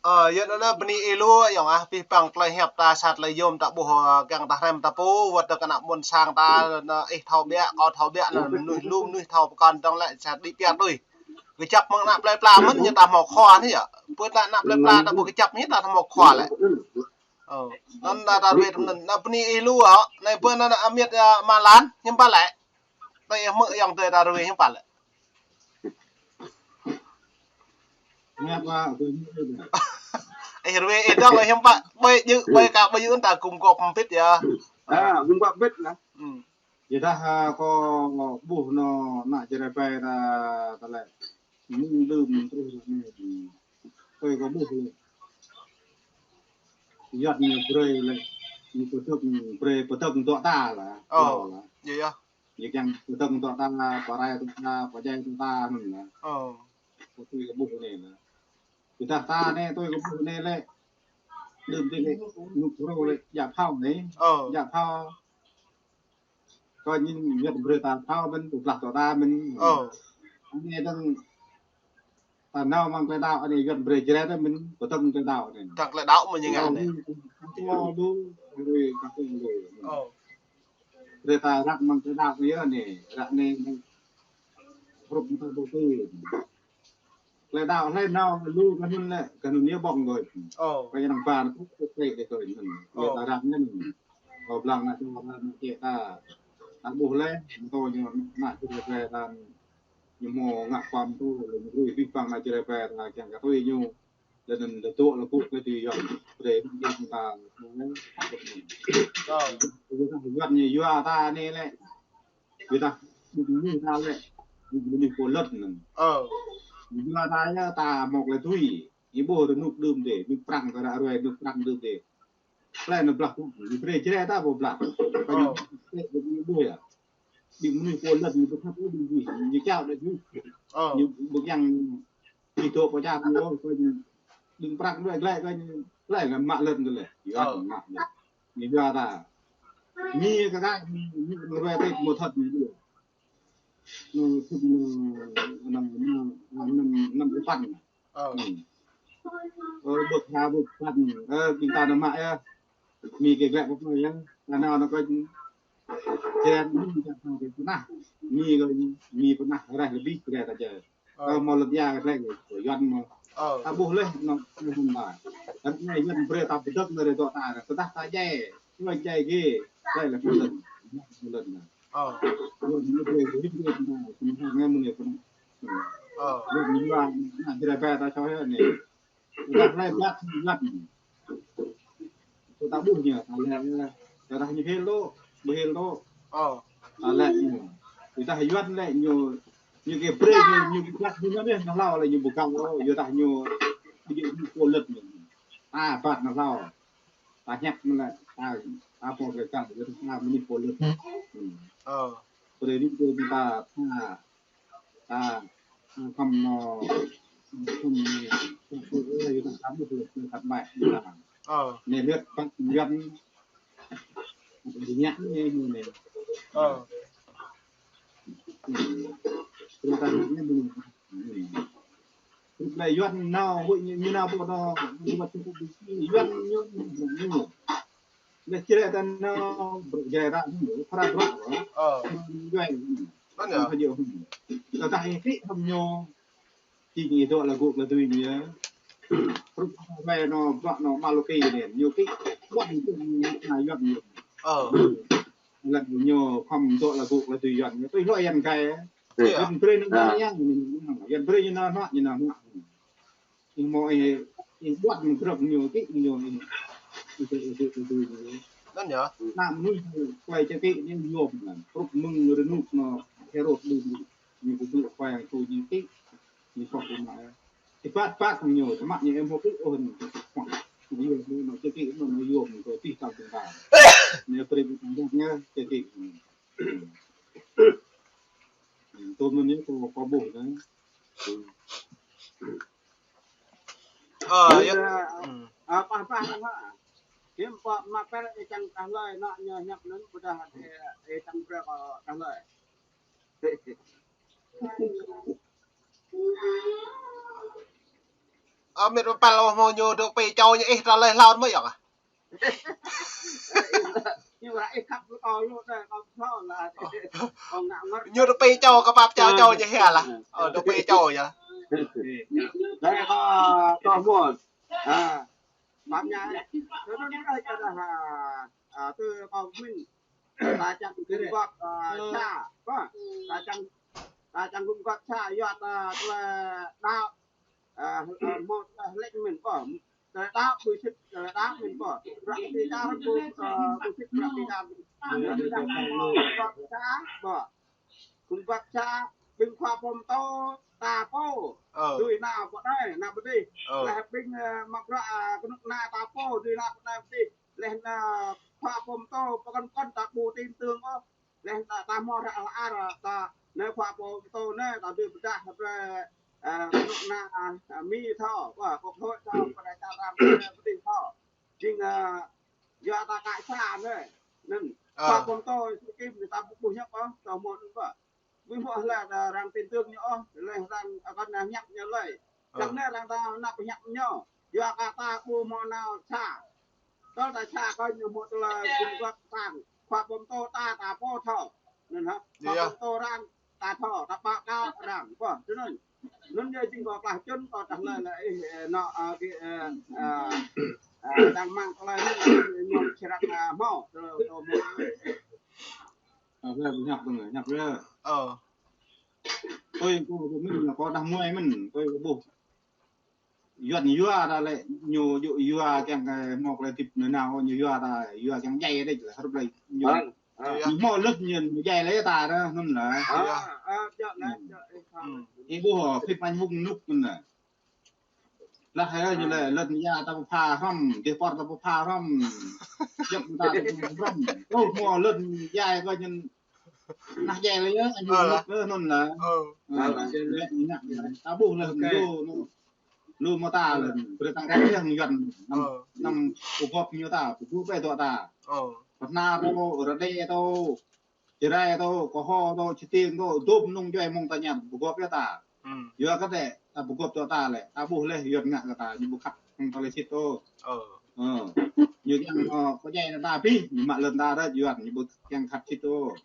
Ơ, yơh anŭn, anŭn bơni ih lu, ayŏng ah, pih păng tơlơi hiăp ta, sa tơlơi yôm ta ƀuh, ơ, kiăng ta hrăm ta pô, wơ̆t tơ kơ ană ƀôn sang ta, anŭn ih thâo ƀiă, kâo thâo ƀiă, anŭn mơnuih lu, mơnuih thâo pơkŏn dơ̆ng lĕ, sa đĭ piăt tui. Kơjăp mơ̆ng ană plơi pla mơ̆n ñu ta hmâo khua anai yơh. Pơ ta ană plơi pla ta ƀu kơjăp anai ta hmâo khua lĕ. Ơ, anŭn ta, ta ruai tơm anŭn, anŭn bơni ih lu ôh, anai pơ anŭn amiêt, ơ, Malan, hiư̆m pă lĕ. Tui ih hmư̆ ayŏng adơi ta ruai hiư̆m pă lĕ. Ih ruai ih dơ̆ng hiư̆m pă, ƀơi djơ̆, ƀơi ka ƀơi djơ̆ ta gum gop hơbĭt yơh. Ơ, gum gop hơbĭt lah. Hmm. Yua dah, a, kâo ƀuh anŭn ană Jrai Pai ta, ta lĕ. Mơ̆ng đưm truh anai. Tui kâo ƀuh lĕ. Yuan ñu brơi lĕ. Ñu pơdơ̆ng, brơi pơdơ̆ng dŏ ta lah. Ơ, yơh, yơh. Ñu kiăng pơdơ̆ng dŏ ta, pơrai dŏ ta, pơdjai dŏ ta mơ̆n lah. Ơ. Tui kâo ƀuh anai lah. Yua dah ta anai, tui kâo ƀuh anai lĕ. Đưm tih lĕ, ñu brơi lĕ, djă phao anai. Ơ. Djă phao. Kơ ñu Yuan brơi ta phao mơ̆n, tơblah dŏ ta mơ̆n. Ơ. Anai dơ̆ng ta nao mơ̆ng tơlơi đaŏ anai Yuan brơi Jrai ta mơ̆n, pơtơ̆ng tơlơi đaŏ anai. Tơ̆ng tơlơi đaŏ mơ̆n ñu ngă anai. Kơ lu, kơ lu, kơ lu. Ơ. Brơi ta răk mơ̆ng tơlơi đaŏ anai, răk anai, hrup mơ̆ng tơlơi đaŏ. Tơlơi đaŏ hlơi nao lu kơ anŭn lĕ, kơ anŭn ñu ƀơ̆ng gơ̆. Ơ. Kơ ñu năng ban kơ tơlơi đaŏ kơ anŭn. Ơ. Tơlơi ta răk anŭn. Kơ blang anai čô anai čĕ ta. Ta ƀuh lĕ, mơ̆ tơ ñu ană čô tơlơi ta ñu hmâo ngă pơm tŭ, lĕ ñu ruai abih bang ană Jrai Pai ta kiăng kơ tui ñu. Lĕ anŭn lĕ tŭ lĕ kŭ kơ tui Yuan. Brơi ñu ta. Ơ. Yuan ñu yua ta anai lĕ. Yua ta, ñu ta lĕ. Ñu pô lŏn anŭn. Ơ. Yua ta yơh ta hmâo tơlơi tui. Ñu ƀuh rơnŭk đưm dih, rơnŭk prăng kơ ră ruai, rơnŭk prăng đưm dih. Hlơi nao blah, ñu brơi jreh ta ƀu blah. Kơ ñu, ñu ƀuh yơh. Ƀing mơnuih pô lŏn ñu bơthâo ƀing gih, ñu kiaŏ đôč ñu. Ñu ƀu kiăng či dŏ pơ čar ñu, kơ ñu. Rơnŭk prăng đuaĭ glaĭ kơ ñu, hlơi lĕ mă lŏn kơ lĕ. Yua mă lŏn. Ñu yua ta. Mi kơ kă, mi, mi ruai tĕt mơ̆ thâo ñu. Ñu thâo ñu, năm, năm, năm, năm păn. Ơ. Ơ, bơ̆k ha, bơ̆k păn. Ơ, ƀing ta nao mă yơh. Mi kơ glaĭ pơ plơi yơh. Anŭn anŭn kơ jreh mi kơ pơnah. Mi kơ mi pơnah reh lĕ bih kơ ta jreh. Ơ, mơ̆ lĕ ya kơ reh kơ Yuan mơ̆. Ơ. Ta ƀuh leh, nao, nao hơm ta. Ră anai Yuan brơi ta pơdơ̆ng nao reh dŏ ta. Tơdah ta jai. Ñu jai gih. Reh lĕ pơdơ̆ng. Pơdơ̆ng. Ơ. Yuan ñu brơi, ñu brơi ta. Pơnah ngai mơ̆ nai pơnah. Ơ. Yuan ñu yua, nao jreh ƀai ta čô yơh anai. Tơdah lĕ ƀlăk Yuan. Tơ ta ƀuh ñu, ta lĕ, tơdah ñu hil tŏ, ƀu hil tŏ. Ơ. Ta lĕ ñu. Tơdah Yuan lĕ ñu, ñu kơ brơi ñu, ñu kơ ƀlăk ñu anai, nao hlâo lĕ ñu ƀu găl tŏ, tơdah ñu, ƀu djơ̆ ñu pô lŏn ñu. Ta ƀăt nao hlâo. Ta ñăp ñu lĕ, ta, ta pô kơ găl, tơdah ta mơnuih pô lŏn. Ơ. Brơi ñu kơ ta, ta, ta, khŏm, ơ, khŏm, khŏm, ơ, yu ta khăm ƀuh lĕ khăm ƀai, yu ta. Ơ. Anai lĕ ƀăt Yuan, ñu ñăk anai, ñu anai. Ơ. Ơ, ta anai, ñu anai. Lĕ Yuan nao, huĭ ñu, ñu nao pơ anŭn, ñu ƀăt Yuan ñu, ñu. Lĕ jreh ta nao, jreh ta ñu, phara brŏk. Ơ. Jreh. Anŭn yơh. Tơdah ih kĭ hăm ñu, či ñu dŏ lĕ gŏ lĕ tui ñu. Rup rai nao, brŏk nao, Maluki anai, ñu kĭ, ƀuăn ñu, ñu, Yuan ñu. Ơ. Lĕ ñu khŏm dŏ lĕ gŏ lĕ tui Yuan ñu, tui hlŏng Yuan gai. Ơ. Yuan brơi ñu nao yang, Yuan brơi ñu nao hnuă, ñu nao hnuă. Ih mơ̆ ih, ih ƀuăn grŏp ñu, kĭ ñu, ih, ih, ih, ih, ih, ih. Anŭn yơh. Ană mơnuih, klei čơkĭ ñu yôm anŭn. Rup mơ̆ng rơnŭk nao, Herod đưm, ñu kơ tŭ klei yang tui ñu kĭ, ñu soh ñu mă. Ih ƀăt ƀăt ñu, tơmă ñu em hơkĭ ôh ñu. Ñu yôm ñu, nao čơkĭ ñu, nao yôm ñu, kơ tih tal tơngan. Ñu brơi ñu tơngan ñu, čơkĭ ñu. Tôm ñu kơ, kơ ƀuh ñu. Ơ, yơh. Ơ, pah, pah, pah. Hiư̆m pă mă pel ih čang tah lơi, nao ñu hiăp anŭn, ƀôdah ih, ih čang brơi kơ tah lơi. Ơ, mĭt păl ôh mơ̆ ñu dŏ pơ čô ñu ih tah lơi hlâo mơ̆ yơh. Ñu ră ih khăp lu kơ lu tơ, kơ thâo lah. Kơ ngă ngơr. Ñu dŏ pơ čô kơ pap čô čô ñu hia lah. Ơ, dŏ pơ čô yơh. Lĕ kơ, kơ mơ̆n. Ha. Pap ñu. Tơ tơ tơ tơ ha. Ha, tơ kơ mĭn. Ta čang gum gŏp, ha, ča. Pă. Ta čang, ta čang gum gŏp ča, yua ta tơlơi đaŏ. Ha, ha, mơ̆ tơlơi hlĕk mĭn pă. Tơlơi đaŏ, ƀu sĭt, tơlơi đaŏ mĭn pă. Ră ti čar ƀu, ha, ƀu sĭt ră ti čar. Gum gŏp ča, pă. Gum gŏp ča, ƀing khua pơtô, ta pô. Ơ. Dưi nao pơ anai, nao pơ adih. Ơ. Leh ƀing, ha, mă bruă, ha, kơnuk kơna ta pô, dưi nao pơ anai pơ adih. Leh anŭn khua pơtô, pơkŏn kŏn ta ƀu tin tưởng ôh. Leh ta, ta hmâo ră hla ar, ta, anai khua pơtô anai, ta dưi pơdah, ta brơi, ha, kơnuk kơna, ha, ha, Mi thâo, pă, kŏk thâo, pơdah čar arăng, pơdah pơdih thâo. Jing, ha, yua ta kă sa anai. Anŭn, ơ, khua pơtô, Singkim, ta ƀu ƀuh ñăp ôh, ta hmâo anŭn pă. Ƀu hmâo hlơi arăng tin tưởng ñu ôh, leh arăng akŏ nao ñăp ñu lơi. Ơ. Dăng anai arăng ta nao pơñăp ñu. Yua kơ ta ƀu hmâo nao sa. Tơl ta sa kơ ñu hmâo tơlơi gum gŏp sang. Khua pơtô ta, ta pô thâo. Anŭn hă. Khua pơtô arăng ta thâo, ta pơkă arăng. Pơ, tui anŭn. Anŭn yơh jing kơ klah čun kơ tah lơi lĕ ih, ơ, nao, ơ, kơ, ơ, ơ, ơ, dăng mơ̆ng tơlơi anŭn, ơ, ñu črăk, ơ, hmâo, tơ, tơ hmâo. Ơ, ƀu ñăp dơ̆ng, ñăp yơh. Ơ. Tui kâo ƀuh mĭn, kâo đah muai mĭn, tui kâo ƀuh. Yuan yua ta lĕ, ñu yua, yua kiăng kơ hmâo tơlơi hơdip nanao, ñu yua ta, yua kiăng djai đĕč lĕ, hrup lĕ, ñu, ñu hmâo lŏn ñu, ñu djai lĕ ta đa, anŭn lah. Ih ƀuh, phim anh hùng nŭk anŭn lah. Lah, ơ, ñu lĕ lŏn ia ta pơpha hrŏm, dêh pơr ta pơpha hrŏm. Jăp ta pơpha hrŏm. Ơ, hmâo lŏn ia kơ ñu nah jai lĕ yơh, ñu lŏn lĕ hnun lah. Ơ. Ơ, lĕ ñu nah, ta ƀuh lĕ lu, lu mơta lĕ, brơi ta rĕ yơh Yuan, năm, năm pơgop ñu ta, pơgop pĕ dŏ ta. Pơhna tô, rơđê tô, Jrai tô, Kơho tô, Čơtiêng tô, dôm nung djuai mơ̆ng ta ñăt, pơgop yơh ta. Yua kơ tĕ, ta pơgop dŏ ta lĕ, ta ƀuh lĕ Yuan ngă kơ ta, ñu ƀu khăp hăng ta lĕ sĭt tô. Ơ. Ñu kiăng, ơ, pơdjai ta abih, ñu mă lŏn ta rĕ Yuan, ñu ƀu kiăng khăp sĭt tô.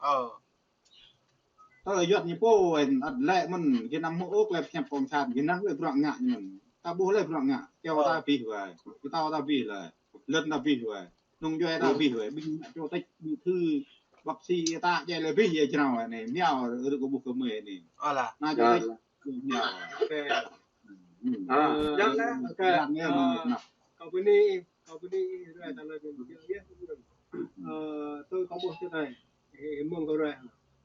Tơ Yuan ñu pô, ăt lĕ mơ̆n, gih năm hmư̆ ôh lĕ pơhiăp cộng sản, gih năng lĕ bruă ngă ñu mơ̆n. Ta ƀuh lĕ bruă ngă, kiao ta abih wai, kơtâo ta abih lĕ, lŏn ta abih wai, nung djuai ta abih wai, ƀing ngă chủ tịch, bí thư, bác sĩ ta djai lĕ abih yơh jrao anai, miao rơ̆k kơ ƀuh kơ mơi anai. Anai chủ tịch, miao. Ơ, Yuan lah, kơ, kơ bơni, kơ bơni, rai ta lơi, yơh, yơh. Ơ, tui kâo ƀuh tui anai, ơ, mơ̆ng kâo rai.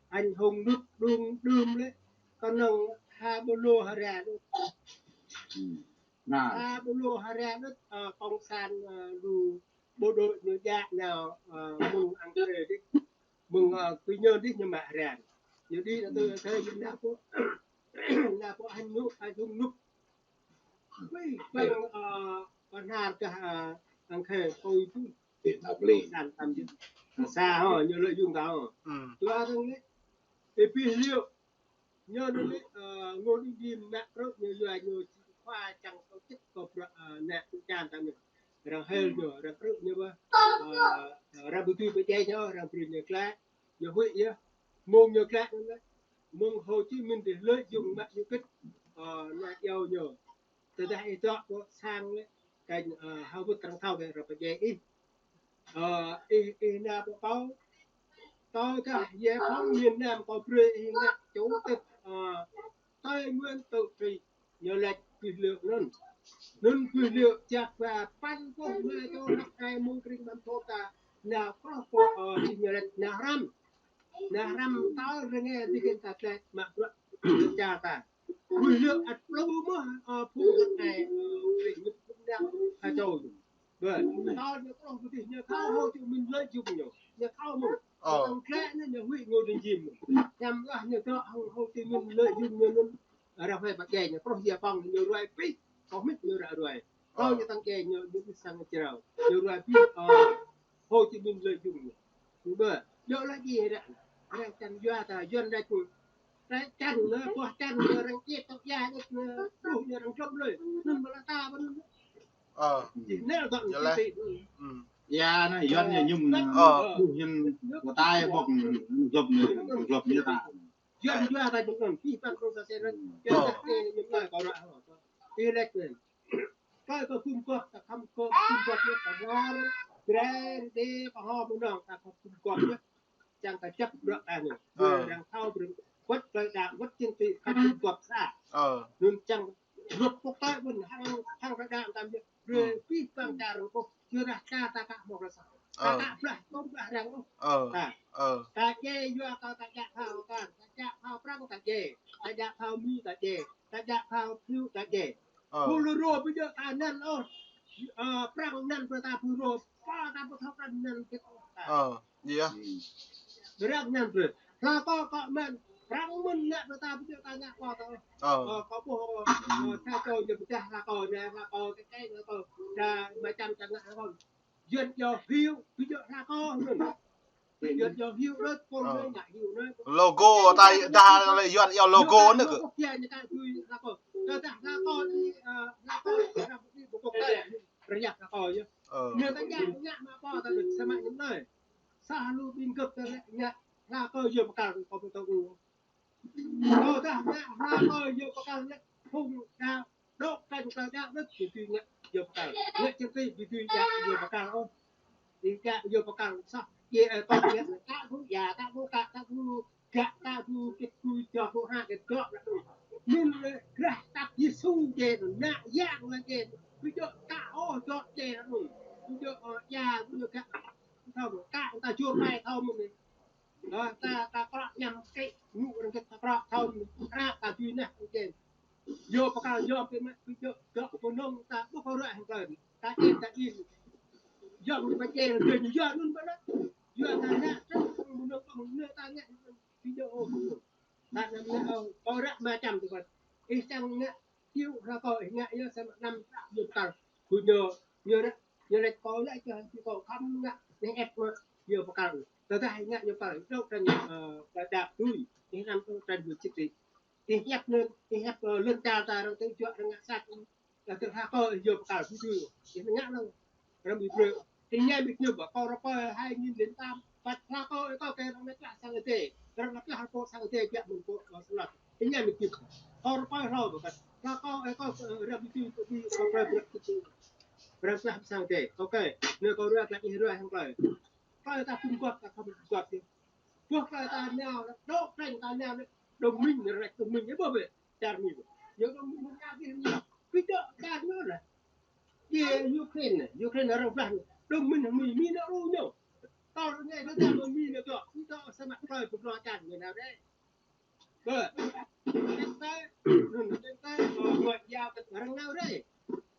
Anh hùng nước đương đương lĕ, kơnơ̆ng ha ƀu lô ha ra đôč. Ha ƀu lô ha ra đôč, ơ, cộng sản, ơ, lu bộ đội ñu djă nao, ơ, mơ̆ng Ang Krê dih. Mơ̆ng, ơ, Quy Nhơn dih ñu mă ha ra. Ñu dih nao tui Ang Krê ñu nao pô, nao pô anh nước, anh hùng nước. Wih, bang, ơ, pơhnar kơ, ơ, Ang Krê pô itu. Việt Nam beli. Cộng sản tam jut. Sa hŏ, ñu lợi dụng ta hŏ. Dua rơ̆ng lĕ. Ê, pih liu. Ñu anŭn lĕ, ơ, Ngô Đình Diệm mă krư̆ ñu yua ñu či khua čang kơ čĭt kơ bruă, ơ, nă tŭ čan tam ñu. Arăng hil ñu, arăng krư̆ ñu ƀơh, ơ, arăng ƀu dưi pơdjai ñu, arăng brơi ñu glaĭ, ñu huĭ yơh. Mơ̆ng ñu glaĭ anŭn lĕ, mơ̆ng Hồ Chí Minh dih lợi dụng mă ñu kĭt, ơ, nă iâu ñu. Tơdah ih dŏ pơ sang lĕ, kơnh, ơ, hơwơ̆t arăng thâo kơ arăng pơdjai ih. Ơ, ih, ih nao pơ kâo. Tơdah giải phóng miền Nam kâo brơi ih ngă chủ tịch, ơ, Tây Nguyên tự trị, ñu laĭ pih liu anŭn. Anŭn pih liu jak ba păn pô mă čô hră ai mơ̆ng krĭng ƀăn thô ta, nao pơ̆ pô, ơ, čih ñu laĭ nao hrăm. Nao hrăm tơl rơngai dih kơ ta glaĭ mă bruă čar ta. Pih liu ăt plư mơ̆n, ơ, phung hră ai, ơ, Việt Nam ha čô ñu. Ƀơ̆, tơl ñu truh pơ dih ñu thâo Hồ Chí Minh lợi dụng ñu. Ñu thâo mơ̆n. Ơ. Arăng glaĭ ñu, ñu huĭ Ngô Đình Diệm mơ̆n. Hiam lah ñu dŏ hăng Hồ Chí Minh lợi dụng ñu anŭn. Arăng huĭ pơdjai ñu, truh giải phóng ñu ruai pih, kơ hmit ñu ră ruai. Tơl ñu tăng kơ ñu, ñu ƀu sang jrao. Ñu ruai pih, ơ, Hồ Chí Minh lợi dụng ñu. Ƀơ̆, djơ̆ laĭ djai ră. Arăng čang yua ta, Yuan laĭ kơ. Arăng čang, nă, ƀuh čang, nă, arăng čĕp tŏk ia, nă, nă, ƀuh ñu arăng dlŏm lơi. Anŭn ƀu lă ta ƀu anŭn. Ơ. Jih nă, dŏ ñu laĭ. Ia, nă, Yuan ñu ñum, nă, ƀuh ñu, ƀu tai ƀŏk, dlŏm ñu, dlŏm ñu ta. Yuan yua ta ƀu anŭn, pih păn kông sa sĕ ră. Yuan ta kơ ñu mă kơ ră hŏ. Ih laĭ kơ. Kơ kơ phun kŏk, ta khăm kŏk, phun kŏk ñu ta war, Jrai, Rơđê, Kơho, Mơnong, ta khăm phun kŏk ñu. Čang ta čăp bruă ta ñu. Ơ. Arăng thâo, arăng wơ̆t klơi đa, wơ̆t chính trị, khăm phun kŏk sa. Ơ. Anŭn čang luật quốc tế ƀun hăng, hăng rơđa tam ñu. Brơi pih păng čar arăng ƀuh, yua dah čar ta ka hmâo rơsah. Ta ka blah, tôm blah arăng ƀuh. Ơ. Ta. Ơ. Ta djai yua kơ ta djă phao kan, ta djă phao Prăng ta djai, ta djă phao Mi ta djai. Ta djă phao Phiu ta djai. Ơ. Bolero ƀu djơ̆ ta anăn ôh. Ơ, Prăng anăn brơi ta Bolero. Pô ta ƀu thâo Prăng anăn kơ ta. Ơ, ia. Prăng anăn brơi. Hlakô kơ mơ̆n. Prăng mơ̆n ngă brơi ta ƀu djơ̆ ta ngă pô ta ôh. Ơ. Ơ, kâo ƀuh, ơ, sa čô ñu pơdah hlakô anai, hlakô kơ kơ hlakô. Đa mơčăm ta ngă hlakô. Yuan yua hyu, ƀu djơ̆ hlakô anŭn. Yuan yua hyu đôč, pô anai ngă hyu anai. Logo ta dah lĕ Yuan yua logo anŭn kơ. Logo kia ñu ka tui hlakô. Tơdah hlakô anai, ơ, hlakô anai ƀu kŏk ta. Rơyah hlakô yơh. Ơ. Ñu ta djă ngă mă pô ta đôč samơ̆ ñu anai. Sa lu ƀing gơ̆p ta lĕ ngă hlakô yua pơkăl kơ pô ta ƀu. Tơdah ngă hlakô yua pơkăl lĕ phung đa dŏ kơnơ̆ng đa đôč ƀu dưi ngă yua pơkăl. Ngă čơtĭ ƀu dưi djă yua pơkăl ôh. Ih djă yua pơkăl soh. Yê ơi kŏ yơh ta ƀu djă, ta ƀu kă, ta ƀu gă, ta ƀu kĭt ƀu djơ̆ ƀu hă kơ dŏ lă. Anŭn lĕ grah tăp Yêsu djai anŭn, nă yang lĕ djai. Ƀu djơ̆ kă ôh dŏ djai anŭn. Ƀu djơ̆, ơ, djă, ƀu djơ̆ gă. Thâo mơ̆n, kă ta jur ƀai thâo mơ̆n anai. Ơ, ta, ta krŏ ñăm kĕ, ñu arăng kĕ ta krŏ thâo mơ̆n, kră ta tui nă, kĕ. Yua pơkăl yua pơmă pơjŏ dŏ pơnong ta ƀuh kơ ră hăng klơi. Ta ĕp ta in. Yua ñu pơčeh rơgơi ñu yua nun pơnă. Yua ta ngă trăng mơnong pơnong ta ngă pơjŏ ôh pơnong. Ta ngă ngă ôh kơ ră mă čăm tơ kơ. Ih čang ngă kiu ră kơ ih ngă yua samơ̆ năm prăk yua pơkăl. Kơ ñu ñu ră ñu lĕ kơ lĕ kơ kơ khăm ngă neh ĕp mă yua pơkăl. Tơdah ih ngă yua pơkăl dŏ trăng ơ đa đap tui. Ih năm dŏ trăng yua čit ri. Ih hiăp anŭn, ih hiăp, ơ, lŏn čar ta arăng tơjuă arăng ngă sat. Dah tơl hlak kơ ih yua pơkăl ƀu dưi. Ih ngă lăng. Arăng ƀu brơi. Ih ñai mĭt ñu ƀă kơ rơpơi hai nghìn lăm tam. Păt hlak kơ ih kơ kơ arăng mĕt lah sang ite. Arăng mĕt lah kơ sang ite kiă mơ̆n kơ, kơ sơlăt. Ih ñai mĭt ñu. Kơ rơpơi hlâo ƀă kơ. Hlak kơ ih kơ, ơ, arăng ƀu dưi kơ ƀu kơ brơi brơi kơ ƀu. Arăng mĕt lah sang ite. Ôkê. Anai kơ ruai klă ih ruai hăng klơi. Klơi ta tum kuat ta khŏm tum kuat ih. Ƀuh klơi ta nao, dŏ trăng ta nao, đồng minh, rĕk đồng minh, ih ƀuh ƀĕ. Čar Mi. Yua đồng minh hăng čar Mi. Ƀu djơ̆ čar ñu lah. Yua Ukraine, Ukraine arăng blah ñu. Đồng minh hăng Mi, Mi nao ru ñu. Tơl anai tơdah Mi nao dŏ, Mi dŏ samơ̆ klơi pơblah čar ñu nao dêh. Bơ. Kinh tế, kinh tế, ơ, ngoại giao kơ arăng nao dêh.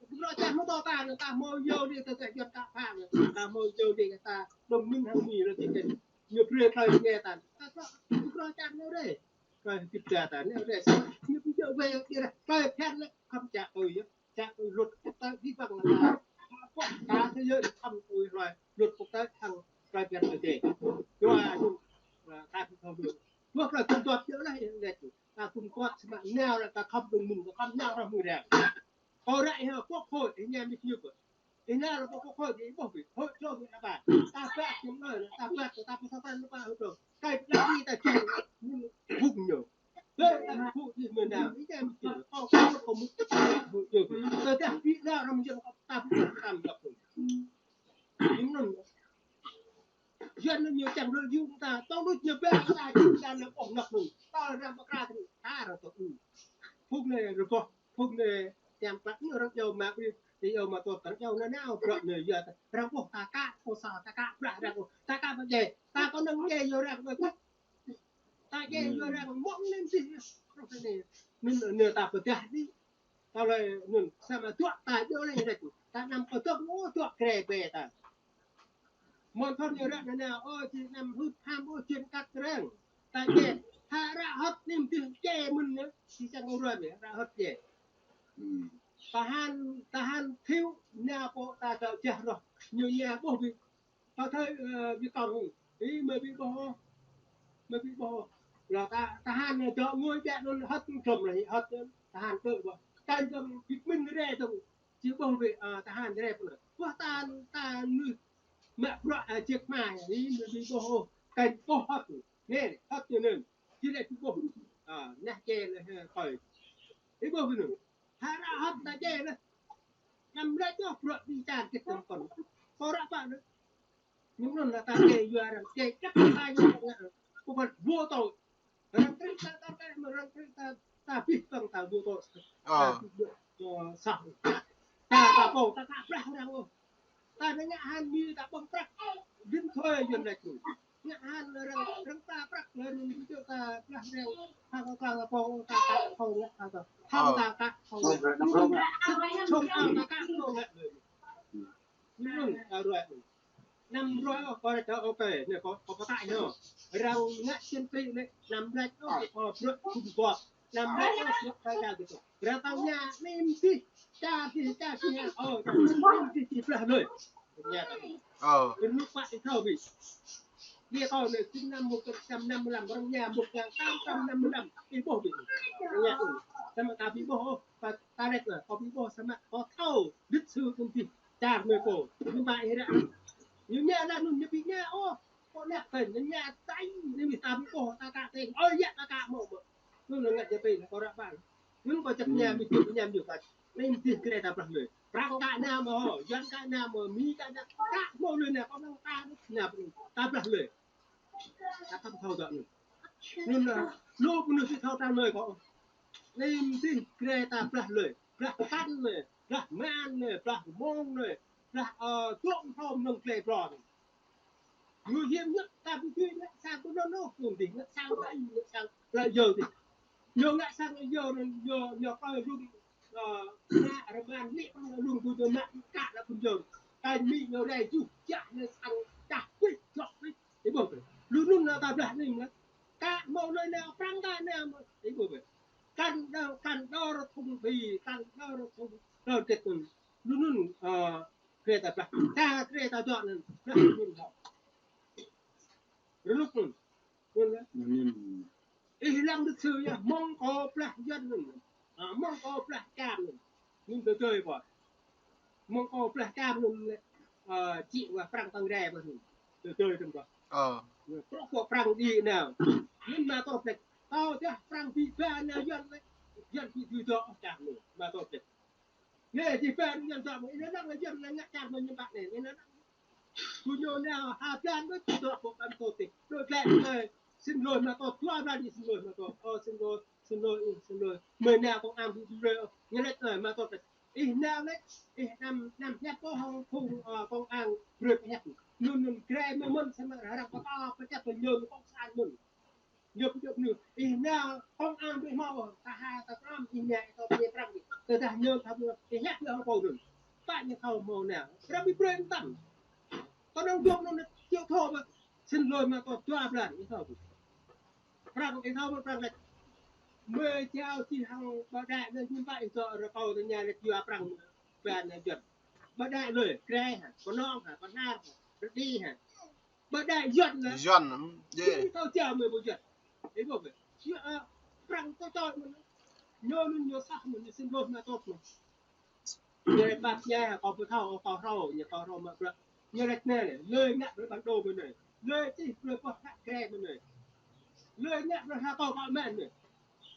Pơblah čar ñu dŏ ta, ta hmâo yua dih, ta ta juăt ta phang, ta hmâo yua dih, ta đồng minh hăng Mi lĕ ti kơ. Ñu brơi klơi ñu ta. Ta dŏ, pơblah čar ñu dêh. Klơi hơdip ta ta nao dêh. Ñu ƀu djơ̆ wai ih ră. Klơi phiăn lĕ khŏm čă tui yơh. Čă tui luật quốc tế ƀu ƀăng ta. Quốc tế thế giới khŏm tui hloi luật quốc tế hăng klơi phiăn tui dêh. Yua anŭn, ơ, ta ƀu thâo anŭn. Yua klơi tum kuat yơh lah yơh lĕ. Ta tum kuat samơ̆ nao lĕ ta khŏm đồng minh, ta khŏm nao ră mơ̆ng ră. Kơ ră ih quốc hội, ih ñai mĭt ñu ƀă. Ih nao lĕ pơ quốc hội ih ƀuh ƀĕ, hội trường ñu nao ƀă. Ta ƀă ñu nao, ta ƀă, ta ƀă, ta ƀă, ta ƀă, ta ƀă. Kơi pơđar ih ta čang, ñu hung ñu. Bơ ta hung ih mơ̆n nao, ih čang ƀĕ, kơ kơ kơ mŭt ta ƀă hung ñu. Tơdah ƀu nao răm jơ̆ng ta ƀu tam dăp. Ñu nao. Yuan ñu čang rơ yŭng ta, tŏng đôč ñu ƀă ta čang ta nao ƀuh năk nŭn. Ta răm pơkra ta, ta ră tŏ u. Phung anai rơgoh, phung anai tiam klă ñu arăng iâu mă ƀri, iâu mă tŏt arăng iâu nao nao bruă anai yua ta. Arăng ƀuh ta kă, kơ sa ta kă, blah arăng ƀuh. Ta kă pơdjai, ta kơ nao djai yua arăng ƀuh. Ta djai yua arăng mơ̆ng anai mơsih. Rơh anai. Anŭn anai ta pơdah dih. Ta lĕ anŭn samơ̆ dŏ ta djơ̆ lĕ rĕč. Ta năm kơ dŏ, ơ, dŏ krê bê ta. Mơ̆n thŏn ñu ră anai, ơ, či năm hưp ham, ơ, či kăt răng. Ta djai, hă ră hơ̆t anai mơ̆n dih djai mơ̆n anai, či čang ur ruai mơ̆n, ră hơ̆t djai. Hmm. Tahan, tahan thiu, nao pơ ta dŏ jah rơh, ñu ña ƀuh ƀĭ. Pơthơi, ơ, ƀĭ kong, ih mơi ƀĭ ƀuh, mơi ƀĭ ƀuh. Lă ta, tahan dŏ ngui ƀiă anŭn hơ̆t trŏm lĕ, hơ̆t tahan tơ ƀuh. Tahan dŏ ƀĭ mĭn rê dŏ, či ƀuh ƀĭ, ơ, tahan rê pơnă. Ƀuh ta, ta nui mă bruă, ơ, jek mai, ih mơi ƀĭ ƀuh, kăn ƀuh hơ̆t. Anai, hơ̆t ñu anŭn. Či lĕ ƀĭ ƀuh. Ơ, nah čê lĕ, ơ, kơi. Ih ƀuh ƀĭ anŭn. Hă ră hơ̆t ta djai lĕ. Năm lĕ čoh bruă ƀĭ čar kĕt năm kŏn. Kơ ră pă lĕ. Ñu anŭn lă ta djai yua arăng djai čăk ta yua arăng ngă. Kơ păt vô tội. Arăng krĭ ta, ta, ta, arăng krĭ ta, ta ƀĭ păng ta vô tội. Ơ. Ta ƀĭ, ơ, sah. Ta, ta pô, ta, ta blah arăng ôh. Ta anai ngă han Mi ta ƀơ̆ng prăk. Dĭn thơi Yuan lĕ ču. Ngă han arăng, arăng ta prăk, arăng ƀu djơ̆ ta blah arăng. Hăng ta ta pô, ta ta pô ngă ta ta. Hăng ta ta pô ngă. Čŏng ta ta pô ngă. Ñu anŭn ta ruai. Năm ruai ôh, kơ ră ta ôkê. Anai kơ, kơ pơtă ñu. Arăng ngă chiến trị anai, năm lĕ ôh, kơ bruă tum kuat. Năm lĕ ôh, bruă ta ta gitu. Ră ta ña, anai mơsih. Ča či, ča či, ơ, ča či, či blah lơi. Ơ. Kơ ñu pă ih thâo ƀĭ. Dia kơ anai, sinh năm một trăm năm mươi lăm, arăng ña một ngàn tám trăm năm mươi lăm. Ih ƀuh ƀĭ. Arăng ña ôh. Samơ̆ ta ƀĭ ƀuh ôh, ta, ta rĕč lah, kơ ƀĭ ƀuh samơ̆ kơ thâo lịch sử kơ ƀĭ čar mơi pô. Ñu mă ih ră. Ñu ña lah anŭn ñu ƀĭ ña ôh. Kơ năk tơ̆n, ñu ña tai, ñu ƀĭ ta ƀĭ ƀuh, ta kă tơ̆n. Ơ, yă ta kă mơ̆ mơ̆. Anŭn lă ngă jơ̆ tơ̆n, kơ ră ƀă. Anŭn kơ čăk ña mĭ čŭk ña mĭ čŭk kăč. Anai mơ̆n dih krê ta blah lơi. Prang kă nao mơ̆ hŏ, Yuan kă nao mơ̆, Mi kă nao, kă mơ̆ lơi nao, kơ nao ta nao, ta blah lơi. Ta khŏm thâo dŏ anŭn. Anŭn lă, lu mơnuih či thâo ta lơi kơ. Anai mơ̆n dih krê ta blah lơi. Blah pơkăn lơi, blah man lơi, blah mông lơi, blah, ơ, dŏ mơ̆ng hrŏm nơ̆ng klê brŏ anai. Ñu hiam ñăk ta ƀu dưi ngă sang kơ anŭn ôh, anŭn dih ngă sang ta ih, ngă sang lă yơ dih. Ñu ngă sang ñu, ñu, ñu kơ lun, ơ, ngă rơman lĕ păng lun bu ñu mă kă lă pun jơng. Kơ mĭ ñu rai juh jah ñu sang čah pih, jŏk pih. Ih ƀuh bĕ. Lu nun nao ta blah ning mơ̆. Kă mâo lơi nao prăng ta nao mơ̆. Ih ƀuh bĕ. Kăn đơ, kăn đơ rơthung bi, kăn đơ rơthung đơ kĕt nun. Lu nun, ơ, krê ta blah. Ta krê ta dŏ nun. Blah nun hŏ. Rơnŭk nun. Nun lĕ. Nun. Ih lăng lịch sử yơh, mơ̆ng kơ blah Yuan nun. Ơ, mơ̆ng kơ blah Čam nun. Nun tơdơi ƀuh. Mơ̆ng kơ blah Čam nun lĕ, ơ, čĭ wa prăng tăng rai ƀuh nun. Tơdơi tơm ƀuh. Ơ. Truh kơ prăng đĭ nao. Nun mă tŏ plĕč. Tơdah prăng bi ba nao Yuan lĕ. Yuan bi dui dŏ Čam nun. Mă tŏ plĕč. Lĕ bi ba Yuan dŏ mơ̆. Ih nao lăng lĕ Yuan lĕ ngă Čam nun ñu ƀă anai. Ih nao lăng. Ƀu ñu nao ha blan mơ̆ dŏ ƀuh ƀăn tŏ tih. Đôč lĕ lĕ. Sĭn lôh mă tŏ, dua blan đĭ sĭn lôh mă tŏ. Ơ, sĭn lôh, sĭn lôh, ih, sĭn lôh. Mơi nao công an ƀu ƀu brơi ôh. Ñu lĕ, ơ, mă tŏ tih. Ih nao lĕ, ih năm, năm hiăp ôh hăng phung, ơ, công an brơi hiăp. Nun nun grai mơ̆ mơ̆n samơ̆ ră ră pơtao pơčăp pơñun kông san nun. Ñu pơčăp nun. Ih nao công an ƀu hmâo, ta ha ta krăm, ih nao ih tŏ pơñe prăng đĭ. Tơdah ñu thâo ƀu, ih hiăp ñu hăng pô nun. Pă ñu thâo hmâo nao. Ră ƀu brơi tăm. Kơnơ̆ng dŏ nun čioh thâo mă. Sĭn lôh mă tŏ dua blan, ih thâo ƀu. Prăng, ih thâo mă prăng lĕ. Mơi jao čih hăng ƀă đai lĕ hiư̆m pă ih dŏ rơkâo tơña lĕ jua prăng ƀan lĕ Yuan. Ƀă đai lơi, Krai hă, Kơnong hă, Bahnar hă, Rơđi hă. Ƀă đai Yuan lĕ. Yuan, hm, djơ̆. Ih thâo jao mơi ƀu Yuan. Ih ƀuh bĕ. Ih, ơ, prăng tŏ čoi mơ̆n. Ñu nun ñu sah mơ̆n, ñu sĭn lôh mă tŏ mơ̆n. Ñu lĕ ƀă ñai hă, kâo ƀu thâo, kâo hrâo, ñu kâo hrâo mă bruă. Ñu lĕ anai lĕ, lơi ngă bruă ƀăn đô mơ̆n anai. Lơi čih bruă pơh hă Krai mơ̆n anai. Lơi ngă bruă hă kâo kâo mơ̆n anai.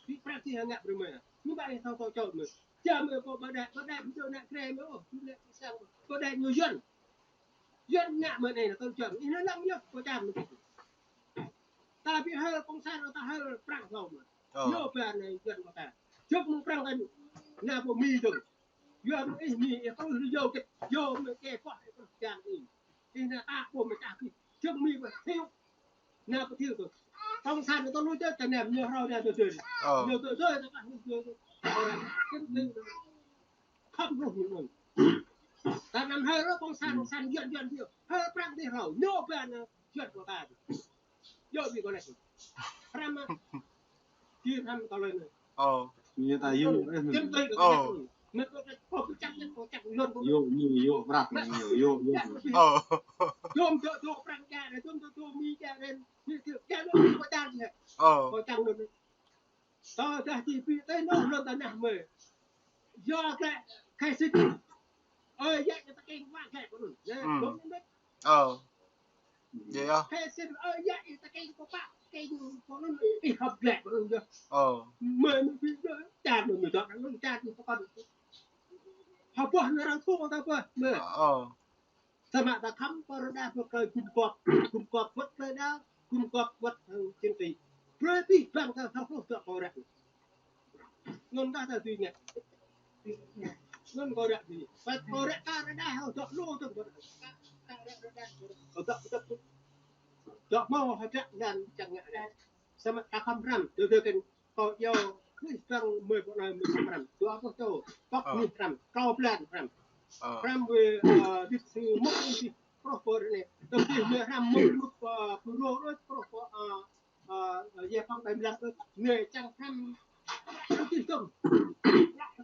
Ƀu prăng čih hă ngă bruă mơ̆n. Ñu ƀă ih thâo tŏ čoi mơ̆n. Jao mơi kâo ƀă đai, ƀă đai ƀu djơ̆ ană Krai mơ̆n ôh, ƀu lĕ ƀu sang. Ƀă đai ñu Yuan. Yuan ngă mơ̆n anai, tơl Yuan. Ih nao lăng yơh, kâo čang mơ̆n. Ta ƀu hơl kông san, ta hơl prăng hlâo mơ̆n. Ơ. Ñu ba anai Yuan kơ ta. Čŏk mơ̆ng prăng kơ ñu. Nao pơ Mi dơ̆ng. Yuan ih Mi, ih kơ ih yua kĕt, yua mơi kĕ pơh, ih kơ ih čang ih. Ih nao ta pô mơi čah ih. Čŏk Mi pơ thiu. Nao pơ thiu tơ. Kông san tơ lui tơ, tơ nem ñu hrâo nao tơ tơ. Ơ. Ñu tơ tơ, tơ kah ñu tơ tơ. Ơ, kĕt tơ tơ. Khŏm ruh ñu mơ̆n. Ta năm hơl kông san, kông san Yuan Yuan thiu. Hơl prăng tih hrâo. Ñu ba anai Yuan kơ ta. Yua ƀu kơ lĕ. Hrăm mă. Kir hrăm kơ lơi anai. Ơ. Ñu ta yua, ơ. Čem tơi kơ Ơ. Lĕ. Mơi kơ lĕ, kơ kơ čang, kơ čang lŏn kơ. Yua, ñu yua, prăk, ñu yua, yua. Ơ. Dôm dŏ, dŏ prăng čang, dôm dŏ, dŏ Mi čang, ñu kơ čang lŏn kơ čang. Ơ. Kơ čang lŏn. Tơdah či pi tơi nao lŏn tơnah mơi. Yua kơ khai sĭt. Ơi, yă kơ ta keng wa kơ pơnun. Yă, hm. Dôm ñu. Ơ. Djơ̆ yơh. Khai sĭt, ơ, yă, ih ta keng kơ pă, keng kơ nun, ih hŏp glĕ pơnun yơh. Ơ. Mơi mơi pi yơh, čar mơi mơi dŏ, nun čar ih pơkŏn. Hơpă nao rang thung ta pơ, mơi. Ơ. Samơ̆ ta khŏm pơrơđah pơkơi gum gŏp, gum gŏp wơ̆t plơi đa, gum gŏp wơ̆t hăng čing ti. Brơi tih bang ta thâo hluh tŏ kơ ră. Nun ta ta tui ngă. Nun kơ ră tui. Păt kơ ră ka rơđah hăng dŏ lu tơm kơ ră. Ka, ka ră rơđah. Kơ dŏ, dŏ, dŏ. Dŏ mâo hơdră nan čang ngă ră. Samơ̆ ta khŏm hrăm, tơ tơ kĕn Kâo iâu, ih dăng mơi pơ anai mơi hrăm. Dua boh čô. Pŏk nih hrăm. Klâo blan hrăm. Hrăm wơ̆t, ơ, lịch sử mơ̆ng ih truh pơ anai. Tơdah mơi hrăm mơ̆ng mŭt pơ, pơ rô đôč truh pơ, ơ, ơ, yê phong ƀai mlam đôč. Mơi čang hrăm. Tih tơm.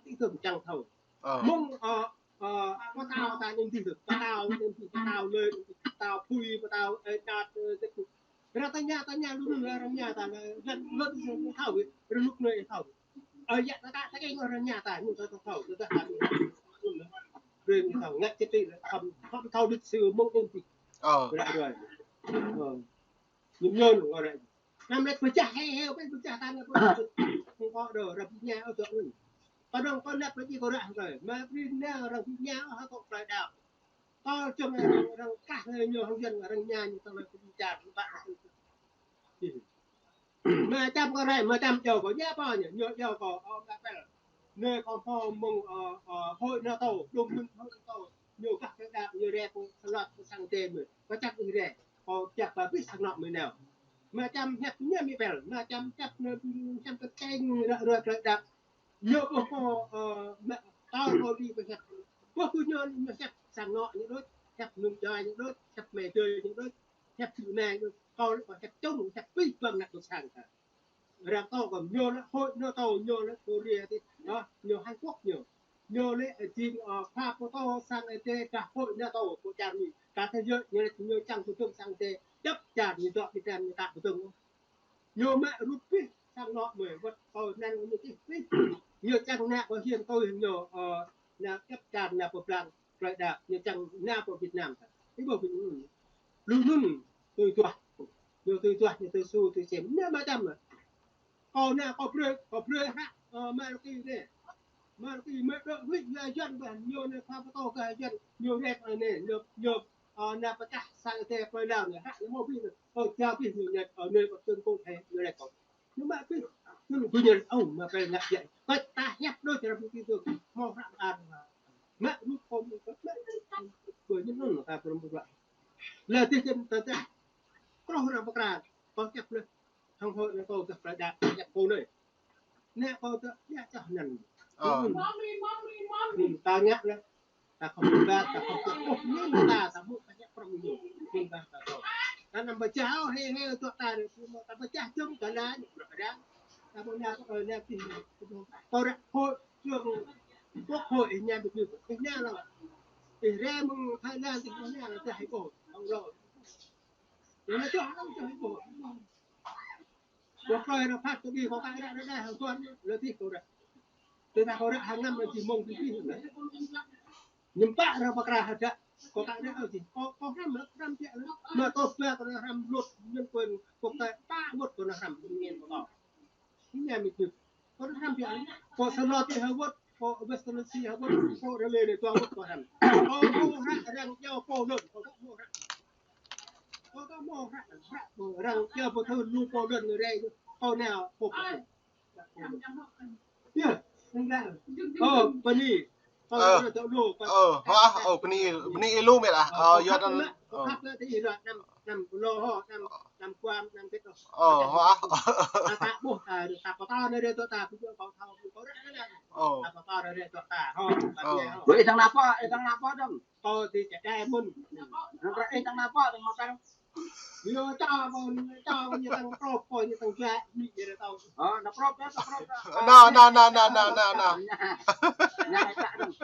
Tih tơm čang thâo. Mơ̆ng, ơ, Ơ, pơtao ta anŭn dih tơ, pơtao anŭn dih, pơtao lơi, pơtao pui, pơtao, ơ, čat, ơ, tơkŭ. Ră tơña, tơña lu lu ră tơña ta, lăn, lăn, lăn thâo, rơnŭk anai thâo. Ơ, yă, ta, ta, ta keng ră tơña ta, ñu ta, ta thâo, ta, ta, ta, rơnŭk thâo, ngă čih tih, khŏm, khŏm thâo lịch sử mơ̆ng anŭn dih. Ơ. Ră ruai. Ơ. Ñu ñu ngă ră. Năm lĕ pơčah hĕ hĕ, pơčah ta lĕ pơčah. Kơ đơ, ră ƀing ñu ôh tơ anŭn. Kơ đơ, kơ lĕ pơčah kơ ră hăng kơ. Mă ƀing ñu ră ƀing ñu ôh hă kơ plơi đao. Kơ čơm ră, ră kah lĕ ñu hăng Yuan ră ñu ñu tơ lĕ pơčah čar ƀă. Mă čăm kơ ră, mă čăm iâu kơ ñu pơ ñu, ñu iâu kơ, ơ, mă pel. Nê kơ hmâo mơ̆ng, ơ, ơ, hội NATO, đồng minh hội NATO. Ñu kah plơi đao, ñu ră kơ sơlot kơ sang tê mơi. Kơ čăk ih ră. Kơ čăk ba ƀĭ sang nŏ mơi nao. Mă čăm hiăp ñu mi pel, mă čăm hiăp ñu, hiăp tơkeng ră ruai klơi đăp. Ñu ƀuh kâo, ơ, mă tâo kâo đi pơhiăp. Ƀuh kơ ñu mă hiăp sang anŏ ñu đôč, hiăp nung jai ñu đôč, hiăp mĕ dơi ñu đôč, hiăp čư̆ anai ñu đôč. Kâo lĕ kâo hiăp čung, hiăp pih ƀơ̆ng ană ƀôn sang ta. Arăng tâo kâo ñu lĕ hơi ñu tâo ñu lĕ Korea ti, ñu Hàn Quốc ñu. Ñu lĕ, ơ, jing, ơ, pha pơtô sang Ơi Adai kah hơi ñu tâo pơ čar Mi. Kah thế giới ñu lĕ ñu čang pơdơ̆ng sang Ơi Adai. Djăp čar ñu dŏ Việt Nam ñu ta pơdơ̆ng. Ñu mă rut pih sang anŏ mơi, wơ̆t kâo anăn ñu čih pih. Ñu čang ană kâo hiam tui ñu, ơ, ană djăp čar ană pơblang klơi đăp, ñu čang ană pơ Việt Nam ta. Ih ƀuh ƀing ñu. Lu anŭn tui duah. Ñu tui duah, ñu tui su, tui sem. Ană mă čăm. Kâo ană kâo brơi, kâo brơi hră, ơ, mă rơki anai. Mă rơki mă dŏ huĭ gah Yuan ƀah, ñu anai pha pơtô gah Yuan, ñu rep anai, ñu, ñu, ơ, ană pơčah sang Ơi Adai plơi Lao anai, hră ñu hmâo pih anai. Ơ, jao pih ñu ñăt, ơ, anai kâo tơ̆ng kông he, ñu rep kâo. Ñu mă pih, ñu gơñu, ơ, mă pơl ngă jĕ. Kâo ta hiăp đôč čar pơtô, hmâo hră an. Mă rut kâo mă, mă, ƀơi ñu anŭn ta pơrơm pơruă. Lĕ tih kơ ta ta. Kâo arăng pơkra, kâo hiăp lĕ. Hăng hơi anai kâo gah plơi đăp, hiăp kâo anai. Ană kâo tơ, ñu čah anăn. Ơ. Anŭn. Anŭn ta ngă lĕ. Ta khŏm ba, ta khŏm ba. Ôh, anŭn ta, ta mŭt ta ngă prŏng ñu. Anŭn ba ta tâo. Ta anăm pơčah, ôh, he, he, tŏ ta, ta pơčah jơ̆ng, ta la, ñu prăk rang. Ta ƀu ană, ơ, ană tih. Kâo ră, hơi, jơ̆ng, quốc hội, ih ña ƀu ƀu, ih ña lŏ. Ih rai mơ̆ng Thái Lan tih, ih ña lŏ, tih ih ƀuh, hăng lŏ. Ñu lŏ čoh, hăng čoh ih ƀuh. Kâo klơi ră phat kâo ƀing kâo kă ră ră ră hăng tuan lơ tih kâo ră. Tơdah kâo ră hăng năm lơ tih mông tih tih lơ. Ñu pă ră pơkra hơdră. Kâo kă ră ơ tih. Kâo, kâo hrăm lơ, hrăm biă lơ. Mă kâo ba kâo hrăm luật nhân quyền quốc tế pă wơ̆t kâo hrăm nhân quyền kâo. Ñu mĭt mĭt. Kâo hrăm biă lơ. Kâo Sài Gòn tih hơwơ̆t. Kâo Western Sea hơwơ̆t. Kâo Raleigh anai dua wơ̆t kâo hrăm. Kâo hmâo hră arăng iâu pô lŏn. Kâo hmâo hră. Kâo hmâo hră, hră arăng iâu pô thơ lu pô lŏn rai. Kâo nao pô pô. Yơh, ơ, bơni. Ơ. Ơ, hua, ơ, bơni, bơni ih lu mĕt ah. Ơ, yua anŭn, ơ. Ơ, hua. Ơ. Ơ. Ih tơnap, ih tơnap dong. Kâo ti čă đai mŭn. Ih tơnap dong, mă kar. Yo, čao ƀôn, čao ƀôn ñu tăng prop, ƀôn ñu tăng jă, ñu jă tâo. Ơ, nă prop, nă prop. Nă, nă, nă. Ñu, ñu čă dong.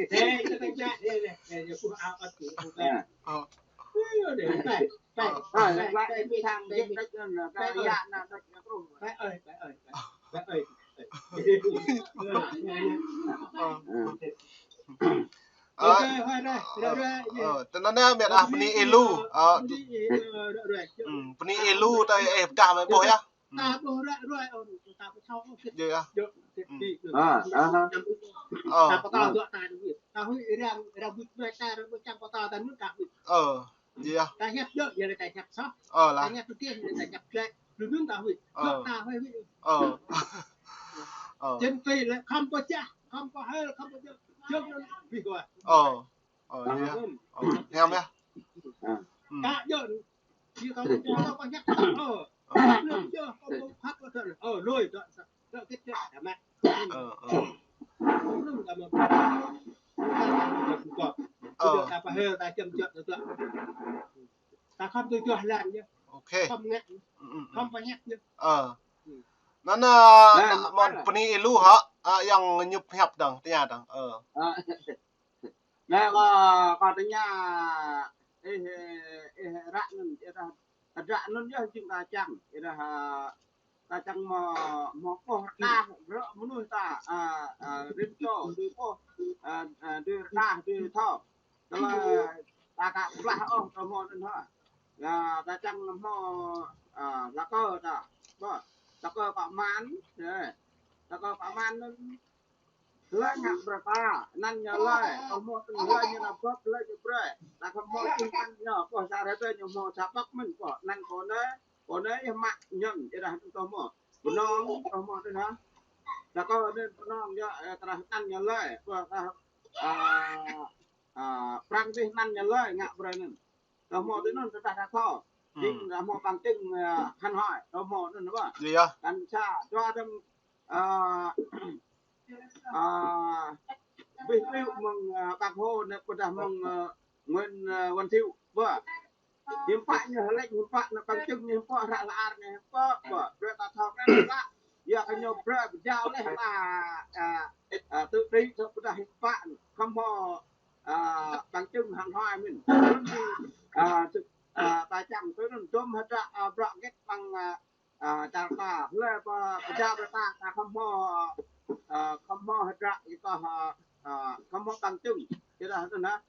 Ê, ñu tăng jă, ê, ê, ê, ñu kuh ao ăt, ñu kuh ao. Ơ. Ơ, dê, pĕ, pĕ, pĕ, pĕ, pĕ, mi thang, dê, mi. Pĕ, pĕ, pĕ, pĕ, pĕ, pĕ, pĕ, pĕ. Ơ. Ơ, ơ, tơ anŭn mĕt ah, bơni ih lu. Ơ, bơni ih lu, tơ ih pơdah mă ƀuh yơh. Yơh. Ơ, ơ. Ơ, yơh. Ơ. Ơ. Ơ. Ơ, yơh. Ơ, hiam yơh. Ơ. Ơ. Ơ, ơ. Ơ. Ơ. Anŭn, ơ, mơ̆n bơni ih lu hă, ơ, yang ñu pơhiăp dong, tơña dong. Ơ. Nă, kâo, kâo tơña, ih, ih ră anŭn, ih ră, ră anŭn yơh jing ta čang, ih ră, ta čang mă, mă kơ ta, ră mơnuih ta, a, a, rim čô, dui pô, a, a, dui rơđah, dui thâo. Tơlơi ta ka blah ôh, ta hmâo anŭn hă. Yơh, ta čang hmâo, a, lakơ ta. Ƀă, lakơ pă man, ê. Lakơ pă man anŭn. Hlơi ngă brơi ta, anăn ñu hlơi, ƀu hmâo tơlơi ñu nao bưp, hlơi ñu brơi. Ta khŏm hmâo čih anăn ñu, ƀuh sa hrơi tơ ñu hmâo sa pŏk mơ̆n, ƀuh anăn kâo anai, kâo anai yơh mă ñăn, yơh dah tơ hmâo. Bơnong, tơ hmâo tơ hă. Dah kâo anai bơnong yơh, ơ, tơdah anăn ñu hlơi, ƀuh tơdah, a, a, prăng tih anăn ñu hlơi, ngă brơi anăn. Tơ hmâo tơ anŭn tơdah dah kâo. Jing, ơ, hmâo bằng chứng, ơ, hăn hoi, tơ hmâo anŭn ƀă. Yơh. Kăn sa, dua dơ̆ng, ơ, ơ, abih liu mơ̆ng, ơ, Bác Hồ anai pơdah mơ̆ng, ơ, Nguyễn, ơ, Văn Thiệu ƀă. Hiư̆m pă ñu hlĕng, hiư̆m pă anai bằng chứng ñu, hiư̆m pă hră hla ar ñu, hiư̆m pă, ƀă. Brơi ta thâo kơ anai ƀă. Yua kơ ñu brơi pơjao laih ta, ơ, ơ, tự trị, thâo pơdah hiư̆m pă, khŏm hmâo, ơ, bằng chứng hăn hoi mơ̆n. Anŭn jing, ơ, tơ, ơ, ta čang tui anŭn, dôm hơdră, ơ, bruă hơget ƀăng, ơ, ơ, čar ta, hlơi pơ-, pơjao brơi ta, ta khŏm hmâo, ơ, khŏm hmâo hơdră, ih kơ, ơ, ơ, khŏm hmâo bằng chứng. Či dah anŭn hă.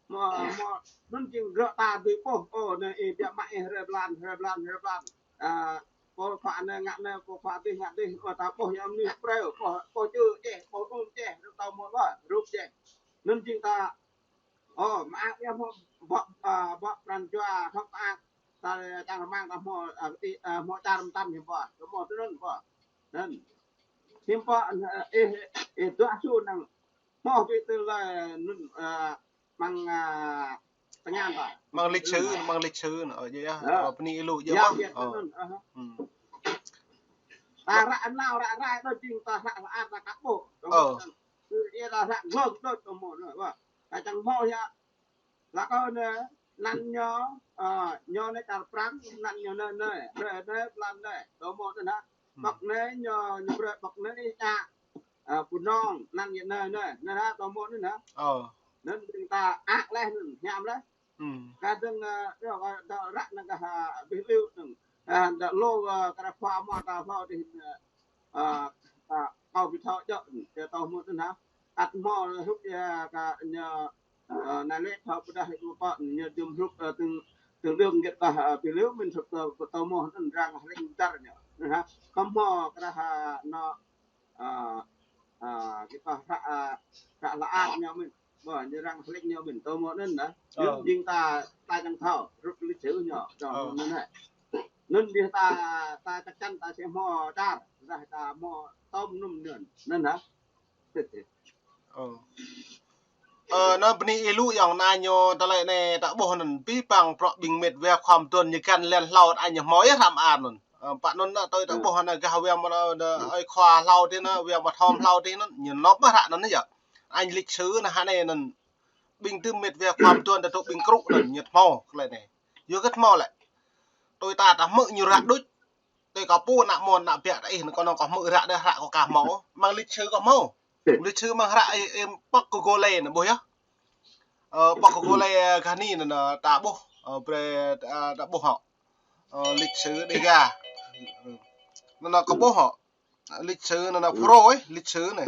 Hmâo, hmâo, anŭn jing gơ̆ ta dưi ƀuh, ơ, anai ih biă mă ih hrơi blan, hrơi blan, hrơi blan. Ơ, pô khua anai ngă anai, pô khua adih ngă adih, ơ, ta ƀuh yơh mơnuih preo, pô, pô čư̆ čeh, pô um čeh, rup tơ hmâo ƀă, rup čeh. Anŭn jing ta, ơ, mơak yơh hmâo ƀă, ơ, ƀă pran jua, hŏk mơak, ta čang rơmang ta hmâo, ơ, ih, ơ, hmâo čar mơtam hiư̆m pă, hmâo tui anŭn ƀă. Anŭn. Hiư̆m pă, ơ, ih, ih dua su năng hmâo ƀing tơlơi anŭn, ơ, mơ̆ng, ơ, tơngan ta. Mơ̆ng lịch sử, mơ̆ng lịch sử anŭn, ơ, yơh, yơh. Ơ, bơni ilu yơh, yơh, mơ̆ng. Yơh, ơ. Anŭn, ơ. Hmm. Ta ră anŭn, ră rai đôč jing ta ră, ră, ră kơ ƀuh. Ơ. Yơh, ta ră glông đôč tơ hmâo anŭn, ƀă. Ta čang hmâo yơh. Lăk ơ anai, anăn ñu, ơ, ñu anai čar Prăng, anăn ñu anai, anai, anai, anai, blan anai, tơ hmâo anŭn hă. Hmm. Ƀăk anai ñu, ñu brơi ƀăk anai ih čă, ơ, Bunong, anăn ñu anai, anai, anai hă, tơ hmâo anŭn hă. Ơ. Anŭn jing ta ăt laih anŭn, hiam laih. Hmm. Kơ dơ̆ng, ơ, yơh, kơ dơ̆ng ră anŭn kơ, ơ, abih liu anŭn. Ơ, dơ̆ng lu, ơ, kơ ră pha mơta hlâo dih, ơ, ơ, ơ, kâo ƀu thâo djơ̆, či tơ hmâo anŭn hă. Ăt hmâo hrup yơh kơ ñu, ơ, anai lĕ thâo pơdah hĭ ƀu pă, ñu jum hrup, ơ, tơ̆ng, tơ̆ng đơ̆ng hơget tah, ơ, abih liu mơ̆n hrup tơ, tơ hmâo anŭn arăng hlĕng dar ñu. Anŭn hă. Khŏm hmâo kơ ră hă anŭn, ơ, ơ, kơ tah hră, ơ, hră hla ar ñu mơ̆n. Ƀă, ñu arăng hlĕng ñu mơ̆n, tơ hmâo anŭn hă. Ơ. Jing ta, ta čang thâo, hrup lịch sử ñu, tơ hmâo anŭn hă. Anŭn biă ta, ta čang čăn ta či hmâo čar, dah ta hmâo tơm num anŭn, anŭn hă. Ơ. Ơ, anŭn bơni ilu yơh anai ñu tơlơi anai ta ƀuh anŭn abih bang prŏ ƀing mĕt wa khua mơduôn ñu găn lĕn hlâo anai ñu hmâo yơh hră mơar anŭn. Ơ, pă anŭn anŭn tui ta ƀuh anŭn gah wa mơ̆n anŭn ơi khua hlâo adih anŭn, wa mơ̆n thom hlâo adih anŭn, ñu nop mơ̆n hră anŭn yơh. Anai lịch sử anŭn hă anai anŭn. Ƀing tơm mĕt wa khua mơduôn ta tŭ ƀing krŭ anŭn ñu hmâo tơlơi anai. Yua hơget hmâo lĕ. Tui ta ta hmư̆ ñu ră đôč. Tui kâo pô ană mơ̆n ană biă ta ih anŭn kâo anŭn kâo hmư̆ ră đôč hră kâo aka hmâo. Mơ̆ng lịch sử kâo hmâo. Lịch sử mơ̆ng hră ih, ih pŏk kơ Google anŭn ƀuh yơh. Ơ, pŏk kơ Google, ơ, gah anai anŭn, ơ, ta ƀuh. Ơ, brơi, ơ, ta ƀuh hŏ. Ơ, lịch sử Đêga. Anŭn, anŭn kâo ƀuh hŏ. Lịch sử anŭn, anŭn Phrô ih, lịch sử anai.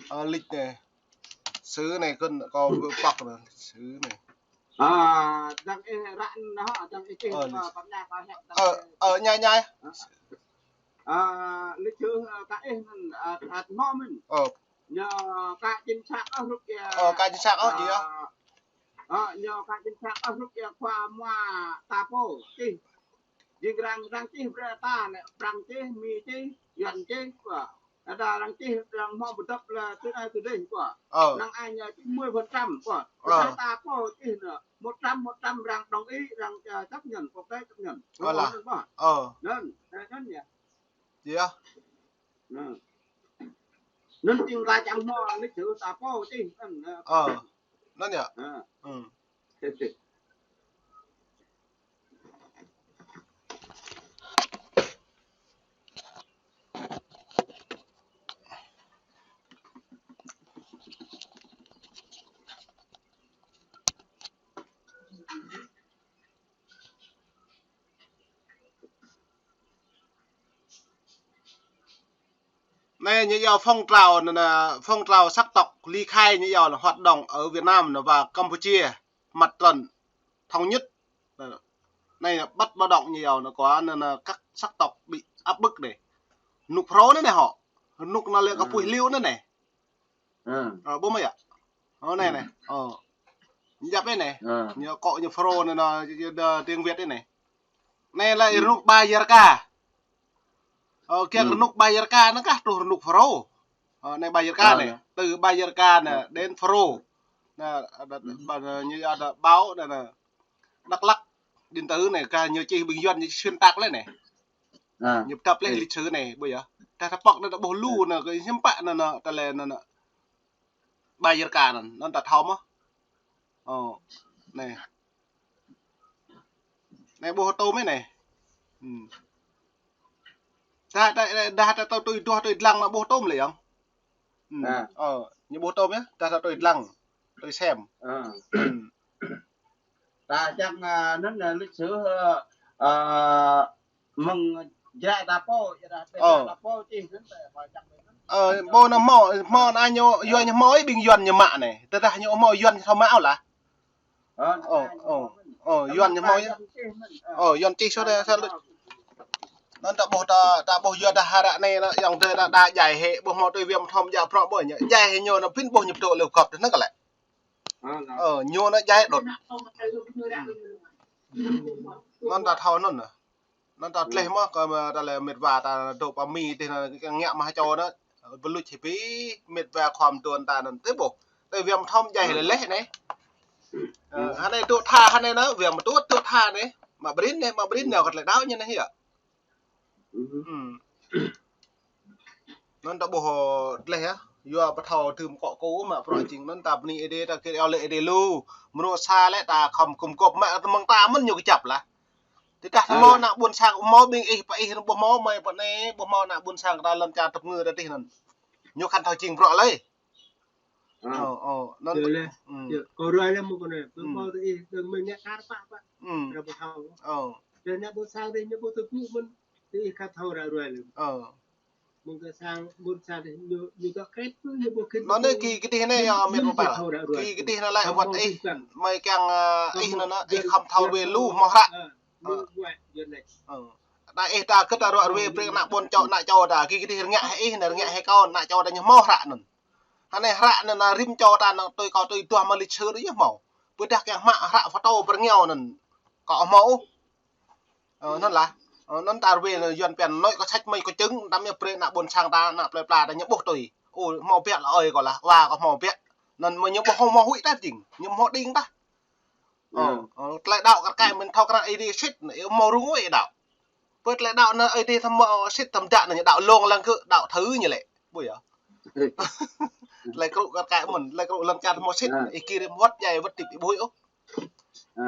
Ơ, lịch anai. Sử anai kơ kâo pŏk anŭn, lịch sử anai. Ơ, dang ih ră anŭn hă, dang ih čih, ơ, lịch, ơ, pơmĭn kâo hĕ, dang ih, ơ, ñai, ñai. Ơ, lịch sử, ơ, kơ ih anŭn, ơ, ăt hmâo mơ̆n. Ơ. Ñu aka chính xác ôh hrup yơh. Ơ, aka chính xác ôh, ơ, yơh. Ơ, ñu aka chính xác ôh hrup yơh khua mua ta pô čih. Jing arăng, arăng čih brơi ta lĕ, Prăng čih, Mi čih, Yuan čih, ƀă. Ada arăng čih, arăng hmâo pơdŏp lĕ tui anai tui adih, ƀă. Ơ. Năng ai ñu chín mươi phần trăm, ƀă. Ơ. Pơdah ta pô čih anŭn, một trăm, một trăm arăng đồng ý, arăng, ơ, chấp nhận, quốc tế chấp nhận. Ơ, anŭn, ƀă. Ơ. Anŭn, anŭn yơh. Yơh. Anŭn. Anŭn jing ta čang hmâo lịch sử ta pô čih, anŭn, ơ. Ơ. Anŭn yơh. Ơ. Hmm. Anai ñu yua phong trào, anŭn, anŭn, phong trào sắc tộc ly khai ñu yua là hoạt động ở Việt Nam anŭn và Campuchia, mặt trận thống nhất. Anai là bắt báo động ñu yua anŭn kơ anŭn, anŭn các sắc tộc bị áp bức anai. Rơnŭk Phrô anŭn anai hŏ. Rơnŭk anŭn lĕ kơ, ơ, puih liu anŭn anai. Ơ. Ơ, ƀuh mơ̆ yơh? Ơ, anai, ơ, anai. Ơ. Ñu djăp anai. Ơ. Ñu akŏ ñu Phrô anŭn, anŭn, ñu, ñu, ñu tiếng Việt anai. Anai lĕ, ơ, rơnŭk Bajarka. Ơ, kiăng, ơ, rơnŭk Bajarka anŭn kah truh rơnŭk Phrô. Ơ, anai Bajarka anai. Ơ. Từ Bajarka anŭn, ơ, đến Phrô. Anai, anai, ƀă anai, ñu anai ƀâo anai, anai. Đắk Lắk, điện tử anai, kah ñu čih ƀing Yuan ñu čih xuyên tạc lĕ anai. Ñu pơdăp lĕ lịch sử anai, ƀuh yơh. Tah ta pŏk anai ta ƀuh lu anai, kơ hiư̆m pă anai, anai, ta lĕ anai, anai. Ƀai yơr ka anŭn, anŭn ta thâo mơ̆. Ơ, anai. Anai ƀuh tôm anai. Dah, dah, dah, dah ta tui duah tui dlăng anai ƀuh tôm lĕ yơh. Ơ, ñu ƀuh tôm yơh, dah ta tui dlăng, tui sem. Ta čang, ơ, anŭn, ơ, lịch sử, ơ, ơ, mơ̆ng jrai ta pô, jrai ta pô čih anŭn, ta čang anŭn. Ơ, ƀuh anai hmâo, hmâo anai ñu, Yuan ñu hmâo ih ƀing Yuan ñu mă anai. Tơdah ñu hmâo Yuan ñu thâo mă ôh lah. Ơ, ơ, ơ, Yuan ñu hmâo yơh. Ơ, Yuan čih sô đa, sa lu. Anŭn ta ƀuh ta, ta ƀuh Yuan dah hră anai, anŭn yơh ta, ta djai hĭ, ƀuh hmâo tui Việt Nam thâo mă bruă ƀuh ñu. Djai hĭ ñu anŭn phin ƀuh ñu pơtô lĕ găp, anŭn kơ lĕ. Ơ, ñu anŭn djai đôč. Anŭn ta thâo anŭn. Anŭn ta tleh mơ̆, kơ mă ta lĕ mĕt wa ta dŏ pơ Mi tih anŭn ngă mă čô anŭn. Bơluč hĭ pi, mĕt wa khŏm tuan ta anŭn. Tui ƀuh. Tui Việt Nam thâo mă djai lĕ leh anai. Ơ, hơnai dŏ tha hơnai anŭn, Việt Nam tuan dŏ tha anai. Mă brin anai, mă brin anai kơ tơlơi đaŏ ñu anai yơh. Anŭn ta ƀuh tleh yơh, yua pơthâo tơm kŏ kô mă bruă jing anŭn ta bơni Ơi Adai ta kir iâu laĭ Ơi Adai lu. Mơnuih sa lĕ ta khŏm gum gôp mă tơmơ̆ng ta mơ̆n ñu kơjăp lah. Tơdah ta hmâo ană ƀôn sang hmâo ƀing ih pơ ih ƀuh hmâo mơi pơ anai, ƀuh hmâo ană ƀôn sang ta lŏn čar tơpơngư ta tih anŭn. Ñu khăn thâo jing bruă lơi. Ơ, ơ, anŭn. Kâo ruai lĕ mơ̆ng kâo anai. Ƀuh hmâo tơ ih dơ̆ng mơi ngă kar pă pă. Ră ƀuh hmâo. Tơ ană ƀôn sang tơ ñu ƀuh tơpŭ mơ̆n. Tơ ih khăn thâo ră ruai lĕ. Mơ̆ng kơ sang, ƀôn sang tơ ñu, ñu dŏ krep tơ ñu ƀuh khĭn. Anŭn anai ki, ki tih anai yơh mĕt wa păl. Ki, ki tih anai lĕ wơ̆t ih, mơi kiăng, ơ, ih anŭn, ih khŏm thâo ruai lu hmâo hră. Ơ. Đa ih ta kơ ta ruă ruai brơi ană ƀôn čô, ană čô ta, ki, ki tih rơngiă hĭ ih, anai rơngiă hĭ kâo, ană čô ta ñu hmâo hră anŭn. Hơnai hră anŭn, anŭn rĭm čô ta anŭn tui kâo tui duah mă lịch sử anŭn ñu hmâo. Ƀôdah kiăng mă hră pơtô pơrơngiao anŭn. Kâo hmâo ôh. Ơ, anŭn lah. Ơ, anŭn ta ruai anŭn Yuan pian anŭn kơ sách mơi kơ chứng, ta mơi brơi ană ƀôn sang ta, ană plơi pla ta ñu ƀuh tui. Ơ, hmâo biă lah ơi kâo lah, wa kâo hmâo biă. Anŭn mơi ñu ƀuh hmâo, hmâo huĭ tah jing, ñu hmâo đing tah. Ơ, ơ, tơlơi đaŏ kar kaĭ mơ̆n thâo krăn Ơi Adai sĭt, hmâo rŭng ơi đaŏ. Pơ tơlơi đaŏ anŭn Ơi Adai thâo mă sĭt tơm dă anŭn ñu đaŏ lông lăng kơ đaŏ thử ñu lĕ. Ƀuh yơh. Tơlơi krŭ kar kaĭ mơ̆n, tơlơi krŭ lŏn čar hmâo sĭt, ih kir hmâo wơ̆t djai wơ̆t tĭp ih ƀuh ôh. Ơ.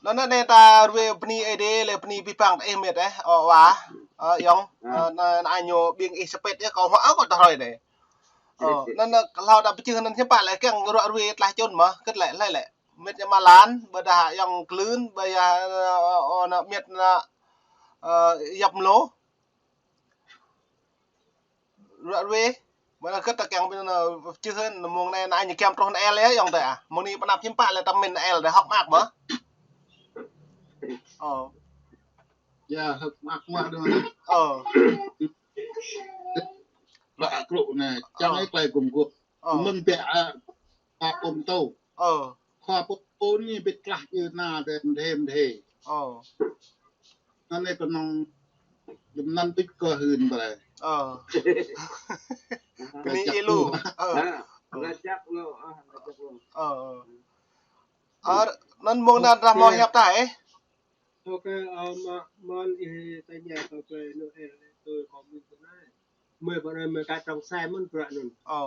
Anŭn anai ta ruai bơni Ơi Adai lĕ bơni abih bang ta ih mĕt ơ, ơ wa, ơ yŏng, ơ, anŭn, anŭn ñu ƀing ih sơpĕt yơh kâo hmâo ôh kâo tơhrơi anai. Ơ, anŭn, anŭn hlâo ta pơčeh anŭn hiư̆m pă lĕ kiăng ruă ruai tlaih čun mơ̆, kơt lĕ, lĕ lĕ. Mĕt Ama Lan, ƀôdah yŏng Klưn, ƀôdah, ơ, ơ, anŭn mĕt anŭn, ơ, Yap Mlô. Ruă ruai. Mơ̆ anŭn kơt ta kiăng pin anŭn pơčeh anŭn mơ̆ng anai anŭn ñu kiăng truh anŭn el yơh yŏng tơ ah. Mơ̆ng anai pơnăp hiư̆m pă lĕ ta min anŭn el dêh hŏk mơak mơ̆. Ơ. Ya, hŏk mơak mơ̆ dơ̆ng. Ơ. Ƀă krŭ anai, čang ai klai gum gôp. Ơ. Mơ̆n biă, a, a, ôm tâu. Ơ. Khua pô pô anai bĭt klah yơh anŭn dêh, dêh, dêh. Ơ. Anŭn anai kơnơ̆ng jum anŭn tuč kơ hưn ƀơi. Ơ. Bơni ih lu. Ơ. Ơ. Ơ, ơ. Ơ, anŭn mơ̆ng anŭn rah hmâo hiăp tah ơ. Ơ, kơ, ơ, mơ̆n, mơ̆n ih tơña kơ plơi Noel tui kâo mĭn tơ anai. Mơi pơ anai mơi kơ trong sai mơ̆n bruă anŭn. Ơ.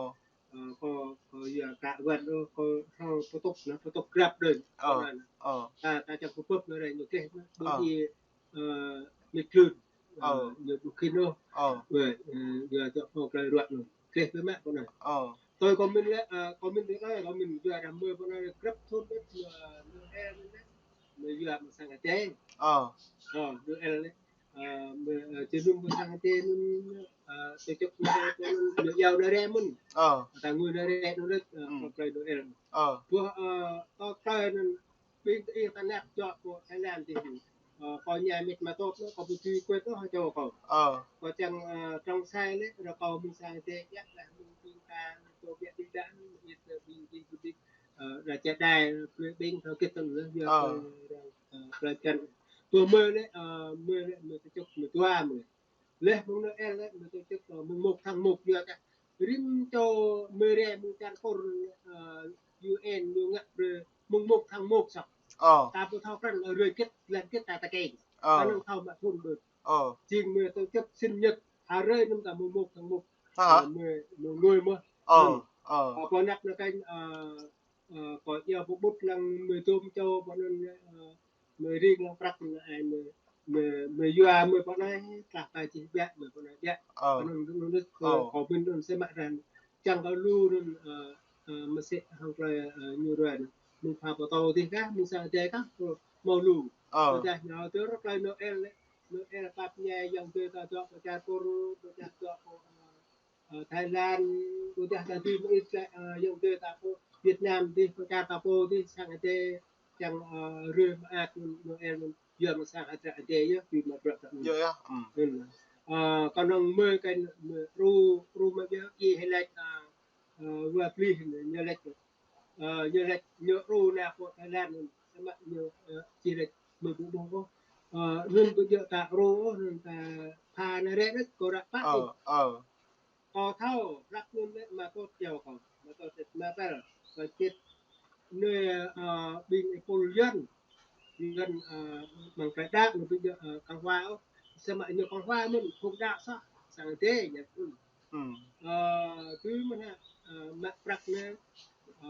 Ơ, kâo, kâo yua kơ wơ̆t ôh, kâo hrŏ pơtŭk anŭn, pơtŭk grăp đơi. Ơ, ơ. Ta, ta čang pơpŭp anŭn rai ñu tleh mơ̆n. Ơ. Ƀu djơ̆, ơ, mĕt Klưn. Ơ. Ơ, ñu ƀu khĭn ôh. Ơ. Wơ̆t, ơ, yua dŏ pơ plơi ruă anŭn. Tleh biă mă pơ anai. Ơ. Tui kâo mĭn lĕ, ơ, kâo mĭn tui anai, kâo mĭn yua dah mơi pơ anai grăp thŭn mơ̆n, ơ, Noel anai. Mơi yua mơ̆ng sang Ơi Adai. Ơ. Ơ, Noel anai. Ơ, mơi, ơ, jơnum mơ̆ng sang Ơi Adai anŭn, ơ, tơčŏk mơi, mơi, mơi iâu anai rai mơ̆n. Ơ. Ta ngui anai rai anŭn lĕ, ơ, pơ plơi Noel. Ơ. Ƀuh, ơ, tơ plơi anŭn ƀing ta ih ta năp dŏ pơ Thái Lan tih. Ơ, kâo ñai mĕt mơtop anŭn, kâo ƀu tui kuet ôh hơčô kâo. Ơ. Kâo čang, ơ, trong sai lĕ, rơkâo mơ̆ng sang Ơi Adai, yua lah mơ̆ng ƀing ta, kâo biă ƀing đa, ƀing, ƀing, ƀing, ƀing, ơ, ră čơđai, ƀing thâo kit tơl lĕ, yua kơ, ơ, plơi Kăn. Ƀuh mơi lĕ, ơ, mơi lĕ, mơi tơčŏk, mơi dua mơi. Leh mơ̆ng Noel lĕ, mơi tơčŏk, ơ, mơ̆ng một tháng một yua kơ Rĭm čô mơ̆ rai mơ̆ng čar Kur, ơ, U N ñu ngă brơi mơ̆ng mông tháng một soh. Ơ. Ta ƀu thâo krăn, ơ, rơi kĭt, lăn kĭt ta ta keng. Ơ. Anŭn thâo mă thun đôč. Ơ. Jing mơ̆ tổ chức sinh nhật, ha rơi năm ta mơ̆ng mông tháng một. Hă? Ơ, mơ̆, mơ̆ ngơi mơ̆. Ơ, ơ. Ơ, pô năp nă keng, ơ, ơ, kơ ia pơƀut lăng mơ̆ dôm čô pô anŭn, ơ, mơ̆ ring lăng prăk mơ̆ ai mơ̆, mơ̆, mơ̆ yua mơ̆ pô anai, tlah ta čih biă mơ̆ pô anai biă. Ơ. Anŭn, anŭn, anŭn, ơ, ơ, kơ ƀing anŭn sĭ mă ran. Čang kơ lu anŭn, ơ, ơ, mơsĕ hăng tơlơi, ơ, ñu ruai anŭn. Mơ̆ng pha pơtô dih kah, mơ̆ng sang Ơi Adai kah, kơ hmâo lu. Ơ. Tơdah ñu tơl tơlơi Noel lĕ, Noel pap ñai yang dơi ta dŏ pơ čar Kur, pơ čar dŏ pơ, ơ, ơ, Thái Lan, ƀôdah ta dui mơit lĕ, ơ, yang dơi ta pơ Việt Nam dih, pơ čar ta pơ dih, sang Ơi Adai, čang, ơ, rơi mơak Noel anŭn, yua mơ̆ng sang Ơi Adai yơh, tui mă bruă ta anŭn. Yơh, yơh, hm. Anŭn. Ơ, kơnơ̆ng mơ̆ kơ mơ̆ ru, ru mă yơh, ih lĕ, ơ, ơ, wa plih ñu lĕ. Ơ, ñu lĕ, ñu ru nă pơ Thái Lan anŭn, samơ̆ ñu, ơ, či lĕ mơ̆ ƀu ƀuh ôh. Ơ, anŭn ƀu djơ̆ ta ru ôh, anŭn ta pha nă rĕ rĕ, kơ ră pă ôh. Ơ, ơ. Kâo thâo, hlăk anŭn lĕ mă tơ̆t iâu kâo, mă tơ̆t lĕ mă pel, kơ čit. Anai, ơ, ƀing ih pul Yuan, Yuan, ơ, mơ̆ng tơlơi đaŏ, anŭn ƀu djơ̆, ơ, Cộng hòa ôh. Samơ̆ ñu Cộng hòa anŭn, phung đaŏ soh, sang Ơi Adai ñu anŭn. Hm. Ơ, tui mơ̆n hă, ơ, mă prăk anai, ơ,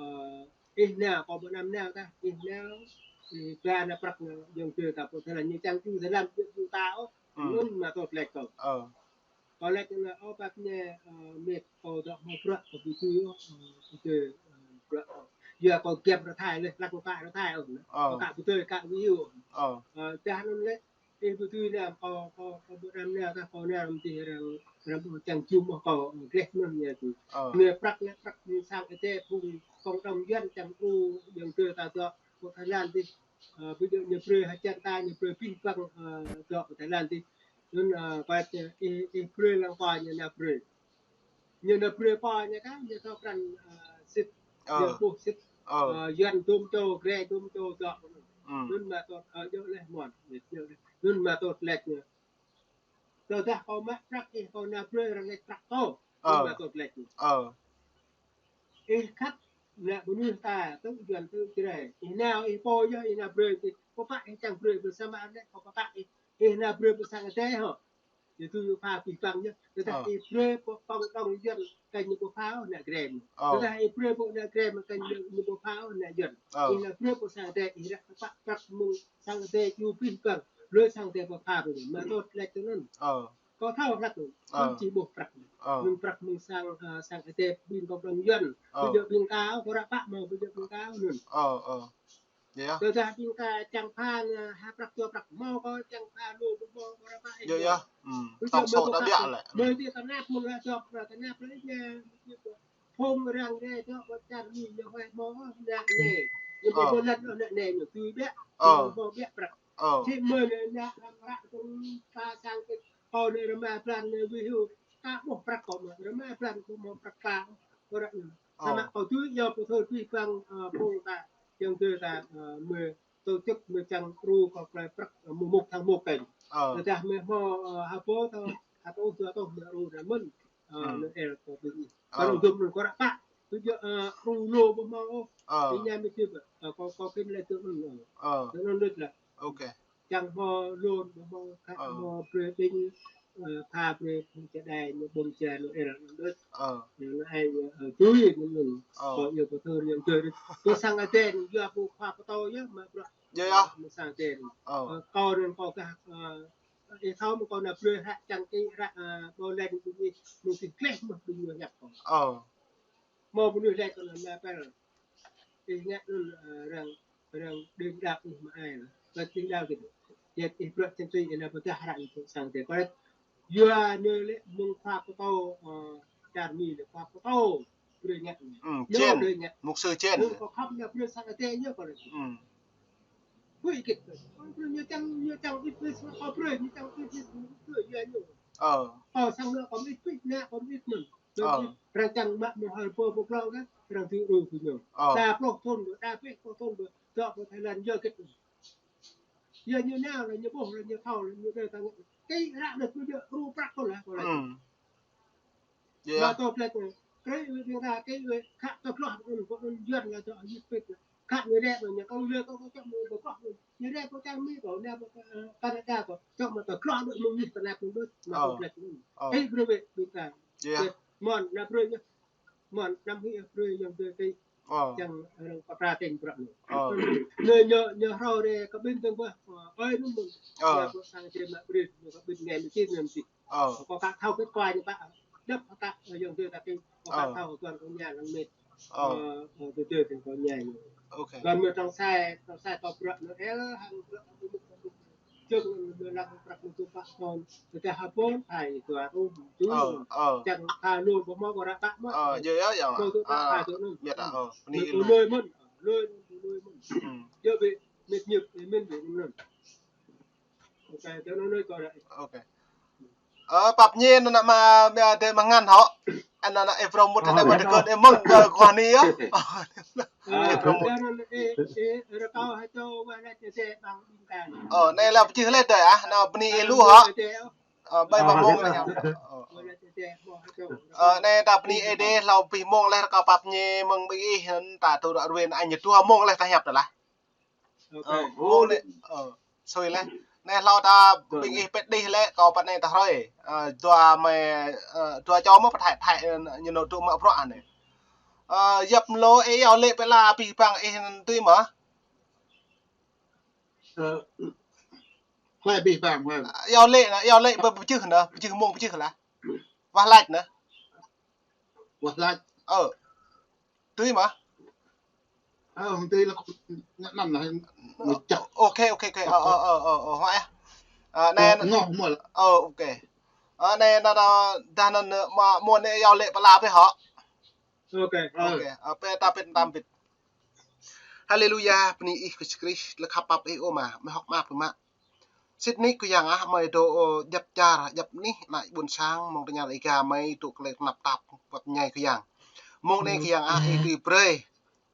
ih nao, kâo ƀu anăm nao tah, ih nao, ih ba nă prăk anai, yang dơi ta pơ Thái Lan, ñu čang ču Thái Lan, ƀu ču ta ôh, hm, anŭn mă tơ̆t lĕ kâo. Ơ. Kâo lĕ anŭn, ơ, pap ñai, ơ, mĕt kâo dŏ hmâo bruă, kâo ƀu tui ôh, ơ, ƀu tui, ơ, bruă kâo. Yua kâo giăm ră Thái lĕ, hlăk kâo kă ră Thái ôh, ơ, kâo kă ƀu tui, kă ƀu hiu. Ơ. Ơ, tơdah anŭn lĕ, ih ƀu tui nao, kâo, kâo, kâo ƀu anăm nao tah, kâo nao mơ̆ng dih arăng, arăng ƀu čang jum ôh kâo, gleh mơ̆n ñu tui. Ơ. Anai prăk lĕ prăk mơ̆ng sang Ơi Adai, phung cộng đồng Yuan čang ru yang dơi ta dŏ pơ Thái Lan dih. Ơ, ƀu djơ̆ ñu brơi hơjăn ta, ñu brơi abih bang, ơ, dŏ pơ Thái Lan dih. Anŭn, ơ, kơ, ơ, ih, ih brơi lăng pô ñu nao brơi. Ñu nao brơi pô ñu kah, ñu thâo krăn, ơ, sĭt, ơ, ñu ƀuh sĭt, ơ, ơ, Yuan dôm čô, Grê dôm čô dŏ. Hm. Anŭn mă tơ̆t, ơ, djơ̆ leh mơ̆n, djơ̆ leh. Anŭn mă tơ̆t lĕ ñu. Tơdah kâo mă prăk ih, kâo nao brơi arăng lĕ prăk kâo. Ơ. Anŭn mă tơ̆t lĕ ñu. Ơ. Ih khăp, nă mơnuih ta, tŭ Yuan tŭ Grê. Ih nao, ih pô yơh, ih nao brơi, ih pơpă ih čang brơi, brơi samơ̆ lĕ kâo pơpă ih, ih nao brơi pơ sang Ơi Adai hŏ. Ñu tui pha abih bang yơh. Tơdah ih brơi pơ cộng đồng Yuan, kơ ñu ƀu pha ôh nă Grê mơ̆n. Ơ. Tơdah ih brơi pơ nă Grê mơ̆n, kơ ñu, ñu ƀu pha ôh nă Yuan. Ơ. Ih nao brơi pơ sang Ơi Adai, ih ră pơpă prăk mơ̆ng sang Ơi Adai, ñu abih bang. Lui sang Ơi Adai pơpha brơi, mă tơ̆t lĕ tui anŭn. Ơ. Kâo thâo hlăk anŭn, ơ, anŭn či ƀuh prăk. Ơ. Anŭn prăk mơ̆ng sang, ơ, sang Ơi Adai ƀing cộng đồng Yuan. Ơ. Ƀu djơ̆ ƀing ta ôh, kâo ră pă hmâo, ƀu djơ̆ ƀing ta ôh anŭn. Ơ, ơ. Yơh. Tơdah ƀing ta čang pha, ơ, ha prăk dua prăk hmâo, kâo čang pha lu ƀu hmâo, kâo ră pă ih. Yơh, yơh. Hm. Ƀu djơ̆ tong mơ̆ sô kâo ta khăp, biă lĕ. Mơ̆ ih ta năp mơ̆n lĕ dŏ, ta năp lĕ ñu. Phung arăng rai dŏ pơ čar Mi ñu huai hmâo ôh, nă anai. Ñu ƀu, ơ, ƀu lăt ôh nă anai, ñu tui biă. Ơ. Ñu hmâo biă prăk. Ơ. Či mơ̆ anai nă arăng ră tơ̆ng ta sang kơ kâo anai rơma blan anai wih hyu. Kâo ƀuh prăk kâo mơ̆, rơma blan kâo hmâo prăk kâo. Kâo ră anai. Ơ. Samơ̆ kâo tui yua pơthâo abih bang, ơ, phung ta, yang dơi ta, ơ, mơ̆ tổ chức mơ̆ čang ru kơ tơlơi prăk, ơ, mơ̆ng một tháng một keng. Ơ. Tơdah mơ̆ hmâo, ơ, ha pô tơ̆, ha tơ̆ dua tơ̆ mơ̆ ru anai mơ̆n. Ơ, hm. Noel kâo ƀing ih. Ơ. Kâo dŏ mơ̆n kâo ră pă. Tui yua, ơ, ru lu ƀu hmâo ôh. Ơ. Ih ña mĭ tui ƀă. Ơ, kâo, kâo kĭn lĕ tui anŭn. Ơ. Tui anŭn đôč lĕ. Ok. Čang hmâo lŏn, hmâo kah, ơ, hmâo brơi ƀing, ơ, pha brơi phung čơđai ñu ƀơ̆ng čar Noel đôč. Ơ. Ñu anai, ơ, tui anŭn. Ơ. Kâo yua pơthâo yang dơi. Kâo sang Ơi Adai, yua kâo khua pơtô yơh, mă bruă. Yơh, yơh. Mơ̆ng sang Ơi Adai. Ơ. Ơ, kâo anŭn kâo kah, ơ, ih thâo mơ̆ kâo nao brơi hă čang kơ ră, ơ, ƀu lĕ ƀing ih, mơ̆ng tih gleh mơ̆ ƀing ñu hiăp kâo. Ơ. Hmâo mơnuih lĕ kâo nao mă pel. Ih ngă anŭn, ơ, arăng, arăng đing đao ih mă ai lĕ. Kơ đing đao kơ. Yơh ih bruă čang tui ih nao pơdah ră ih sang Ơi Adai. Kâo laĭ, yua anai lĕ mơ̆ng khua pơtô, ơ, čar Mi lĕ khua pơtô. Brơi ngă. Hm, ñu Chen. Brơi ngă. Mục sư Chen. Mơ̆ng kâo khăp nao brơi sang Ơi Adai ñu kâo laĭ. Hm. Hui kĭt. Kâo brơi ñu čang, ñu čang ih brơi sang kâo brơi, ñu čang ih brơi, brơi yua ñu. Ơ. Kâo sang anŭn kâo ih brơi, nă kâo ih mơ̆n. Ơ. Arăng čang mă mơ̆ng hơr pô pô klâo kah, arăng tui ru kơ ñu. Ơ. Đa pluh thŭn ƀơi, đa pĕ pluh thŭn ƀơi, dŏ pơ Thái Lan yua kĭt. Yua ñu nao lĕ, ñu ƀuh lĕ, ñu thâo lĕ, ñu đơi ta ngă. Kơ ră anai kâo djơ̆ ru prăk kâo lĕ, kâo laĭ. Hm. Yơh. Lŏ tŏ plĕt. Krơi ƀing ta kơ khă tŏ kloh ƀing ƀing Yuan lŏ tŏ yit pĕt. Khă ñu rĕ ƀing ñu kông lĕ kông čŏk mơ̆ng tŏ kloh ƀing. Ñu rĕ ƀing čang mi ƀing ñu ƀing Canada ƀing čŏk mơ̆ng tŏ kloh ƀing mơ̆ng yit pơnap ƀing ƀing. Mă tŏ plĕt ƀing. Ih brơi ƀing ta. Yơh. Mơ̆n nă brơi yơh. Mơ̆n năm hĭ brơi yơh brơi kơ. Čang rơng pơtra tĕng prăk ñu. Ñu ñu ñu hrâo rĕ kơ ƀing tơ̆ng ƀah. Ơi nŭn mơ̆n. Ñu ƀing sang črem mă brơi ñu kơ ƀing ngai mơ̆n čin nơm čin. Kâo ka thâo kơ kua ñu ƀă. Dăp ka yơh dơi ta tĕng. Kâo ka thâo kơ kua kâo ña lăng mĕt. Ơ, ơ, dơi dơi tĕng kâo ña ñu. Kâo mơ̆ trong sai, trong sai kâo prăk ñu el hăng prăk ñu. Čơk ñu lăng prăk ñu tŭ pă kâo. Tơdah hơpôn, hai dua rŭm, tŭ. Čang ha lô ƀu mâo kâo ră pă mơ̆n. Ơ, yơh, yơh, yơh. Mâo tŭ pă ha tŭ nŭn. Mĕt ta, ơ, bơni ih lu. Lơi mơ̆n, lơi, lơi mơ̆n. Yơh ƀing mĕt ñu, mĕt ƀing ñu. Ơ, pap ñi nă mă, mă, dêh mă ngăn hŏ. Ană nă ih prong mŭt anai mă tơgơt ih mơ̆ng kơ kua ni yơh. Ih prong mŭt. Ơ, anai lĕ pơčih lĕ dêh ah, nă bơni ih lu hŏ. Ơ, ƀai mă mông lĕ. Ơ, anai ta bơni ih dêh, hlâo abih mông lĕ rơkâo pap ñi mơ̆ng ƀing ih, ta tŭ ră ruai anai ñu dua mông lĕ ta hiăp tơlah. Ơ, mông lĕ, ơ, sui lĕ. Anai hlâo ta ƀing ih pĕt dih lĕ, kâo păt anai ta hrơi. Ơ, dua mơi, ơ, dua čô mơ̆ pơthai, thai, ơ, ñu nô dŏ mă bruă anai. Ơ, yap mlô ih iâu lĕ pĕ la abih bang ih tui mơ̆? Ơ, hlơi abih bang, hlơi. Iâu lĕ nă, iâu lĕ pơ pơčih nă, pơčih mông pơčih lah. Wah lač nă. Wah lač. Ơ. Tui mơ̆? Ơ, hăng tui lĕ kâo ngă năm lah. Ơ, ok, ok, ok. Ơ, ơ, ơ, ơ, ơ, hoai ah. Ơ, anai, ơ, ngŏ mơ̆. Ơ, ok. Ơ, anai, nă, nă, dah nă, nă, mă, mơ̆n anai iâu lĕ pơla pĕ hŏ. Ok. Ok, ơ, pĕ ta pĕt tam pĕt. Haleluya, bơni ih Yêsu Krist, lĕ khăp pap ih ơ mă, mơi hŏk mă pơmă. Sĭt nik Khua Yang ah, mơi dŏ, ơ, djăp čar, djăp anih, ană ƀôn sang, mơ̆ng tơña Đêga mơi dŏ tơlơi tơnap tap, pap ñai Khua Yang. Mông anai Khua Yang ah, ih tui brơi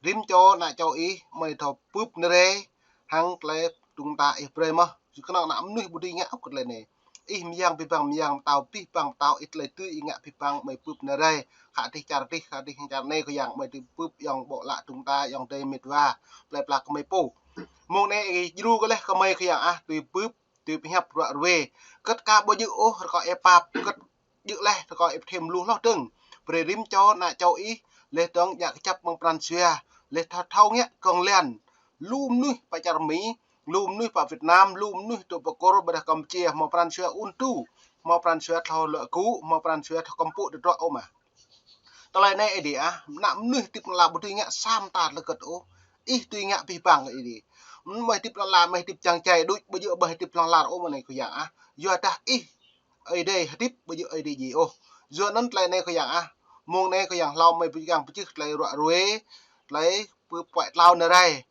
rĭm čô ană čô ih, mơi thâo bưp nơrai, hăng tơlơi dŭng ta ih brơi mơ̆n. Yua kơnơ̆ng ană mơnuih ƀu dưi ngă ôh kơ tơlơi anai. Ih mơyang abih bang mơyang, pơtao abih bang pơtao, ih tơlơi dưi ih ngă abih bang mơi bưp nơrai. Khă dih čar dih, khă dih čar anai Khua Yang mơi tui bưp ayŏng ƀô̆ lă dŭng ta, ayŏng adơi mĕt wa, plơi pla kơ mơi pô. Mông anai ih djru kơ leh kơ mơi Khua Yang ah, tui bưp, tui pơhiăp ruă ruai. Kơ̆t ka ƀu djơ̆ ôh, rơkâo ih pap, kơ̆t djơ̆ leh, rơkâo ih pơthim lu hloh dơ̆ng. Brơi rĭm čô ană čô ih, leh dơ̆ng djă kơjăp mơ̆ng pran jua, leh thâo thâo ngă kông lan. Lu mơnuih pơ čar Mi, lu mơnuih pơ Việt Nam, lu mơnuih dŏ pơ Kur, ƀôdah Kampuchia, hmâo pran jua ŭn tu, hmâo pran jua thâo luă gŭ, hmâo pran jua thâo kơmpŭ tơdruă ôh mă. Tơlơi anai Ơi Adai ah, ană mơnuih hơdip hlŏng lar ƀu dưi ngă sa mơta tơlơi hơget ôh. Ih dưi ngă abih bang Ơi Adai. Mơi hơdip hlŏng lar, mơi hơdip čang čai đôč, ƀu djơ̆ ƀơi hơdip hlŏng lar ôh mơ̆ng anai Khua Yang ah. Yua dah ih Ơi Adai hơdip, ƀu djơ̆ Ơi Adai djai ôh. Yua anŭn tơlơi anai Khua Yang ah. Mông anai Khua Yang hlâo mơi ƀu kiăng pơčih tơlơi ruă ruai, tơlơi pơpuai tlao nơrai.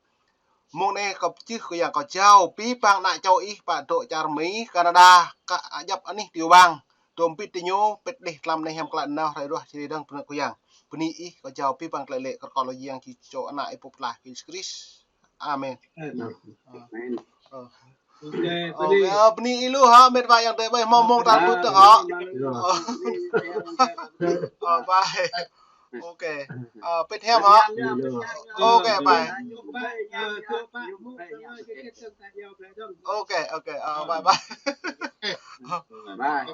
Mông anai kâo pơčih Khua Yang kâo jao, abih bang ană čô ih pơ dŏ čar Mi, Canada, kơ djăp anih tui wang. Tôm pit tơ ñu, pit dih tlam anai hiam klă nao, hrơi ruah čơđai dơ̆ng pơnơ̆ng Khua Yang. Bơni ih kâo jao abih bang tơlơi lĕ, kơkol Yang či čô ană ih pô pơklaih Yêsu Krist. Amen. Amen. Ơ. Ok, bơni ih lu hă, mĕt wa ayŏng adơi ƀơi hmâo mông ta bưp tơ̆ng hă. Ơ, bye. Ok. Ơ, pit hiam hă. Ok, bye. Ok, ok. Ơ, bye bye. Bye.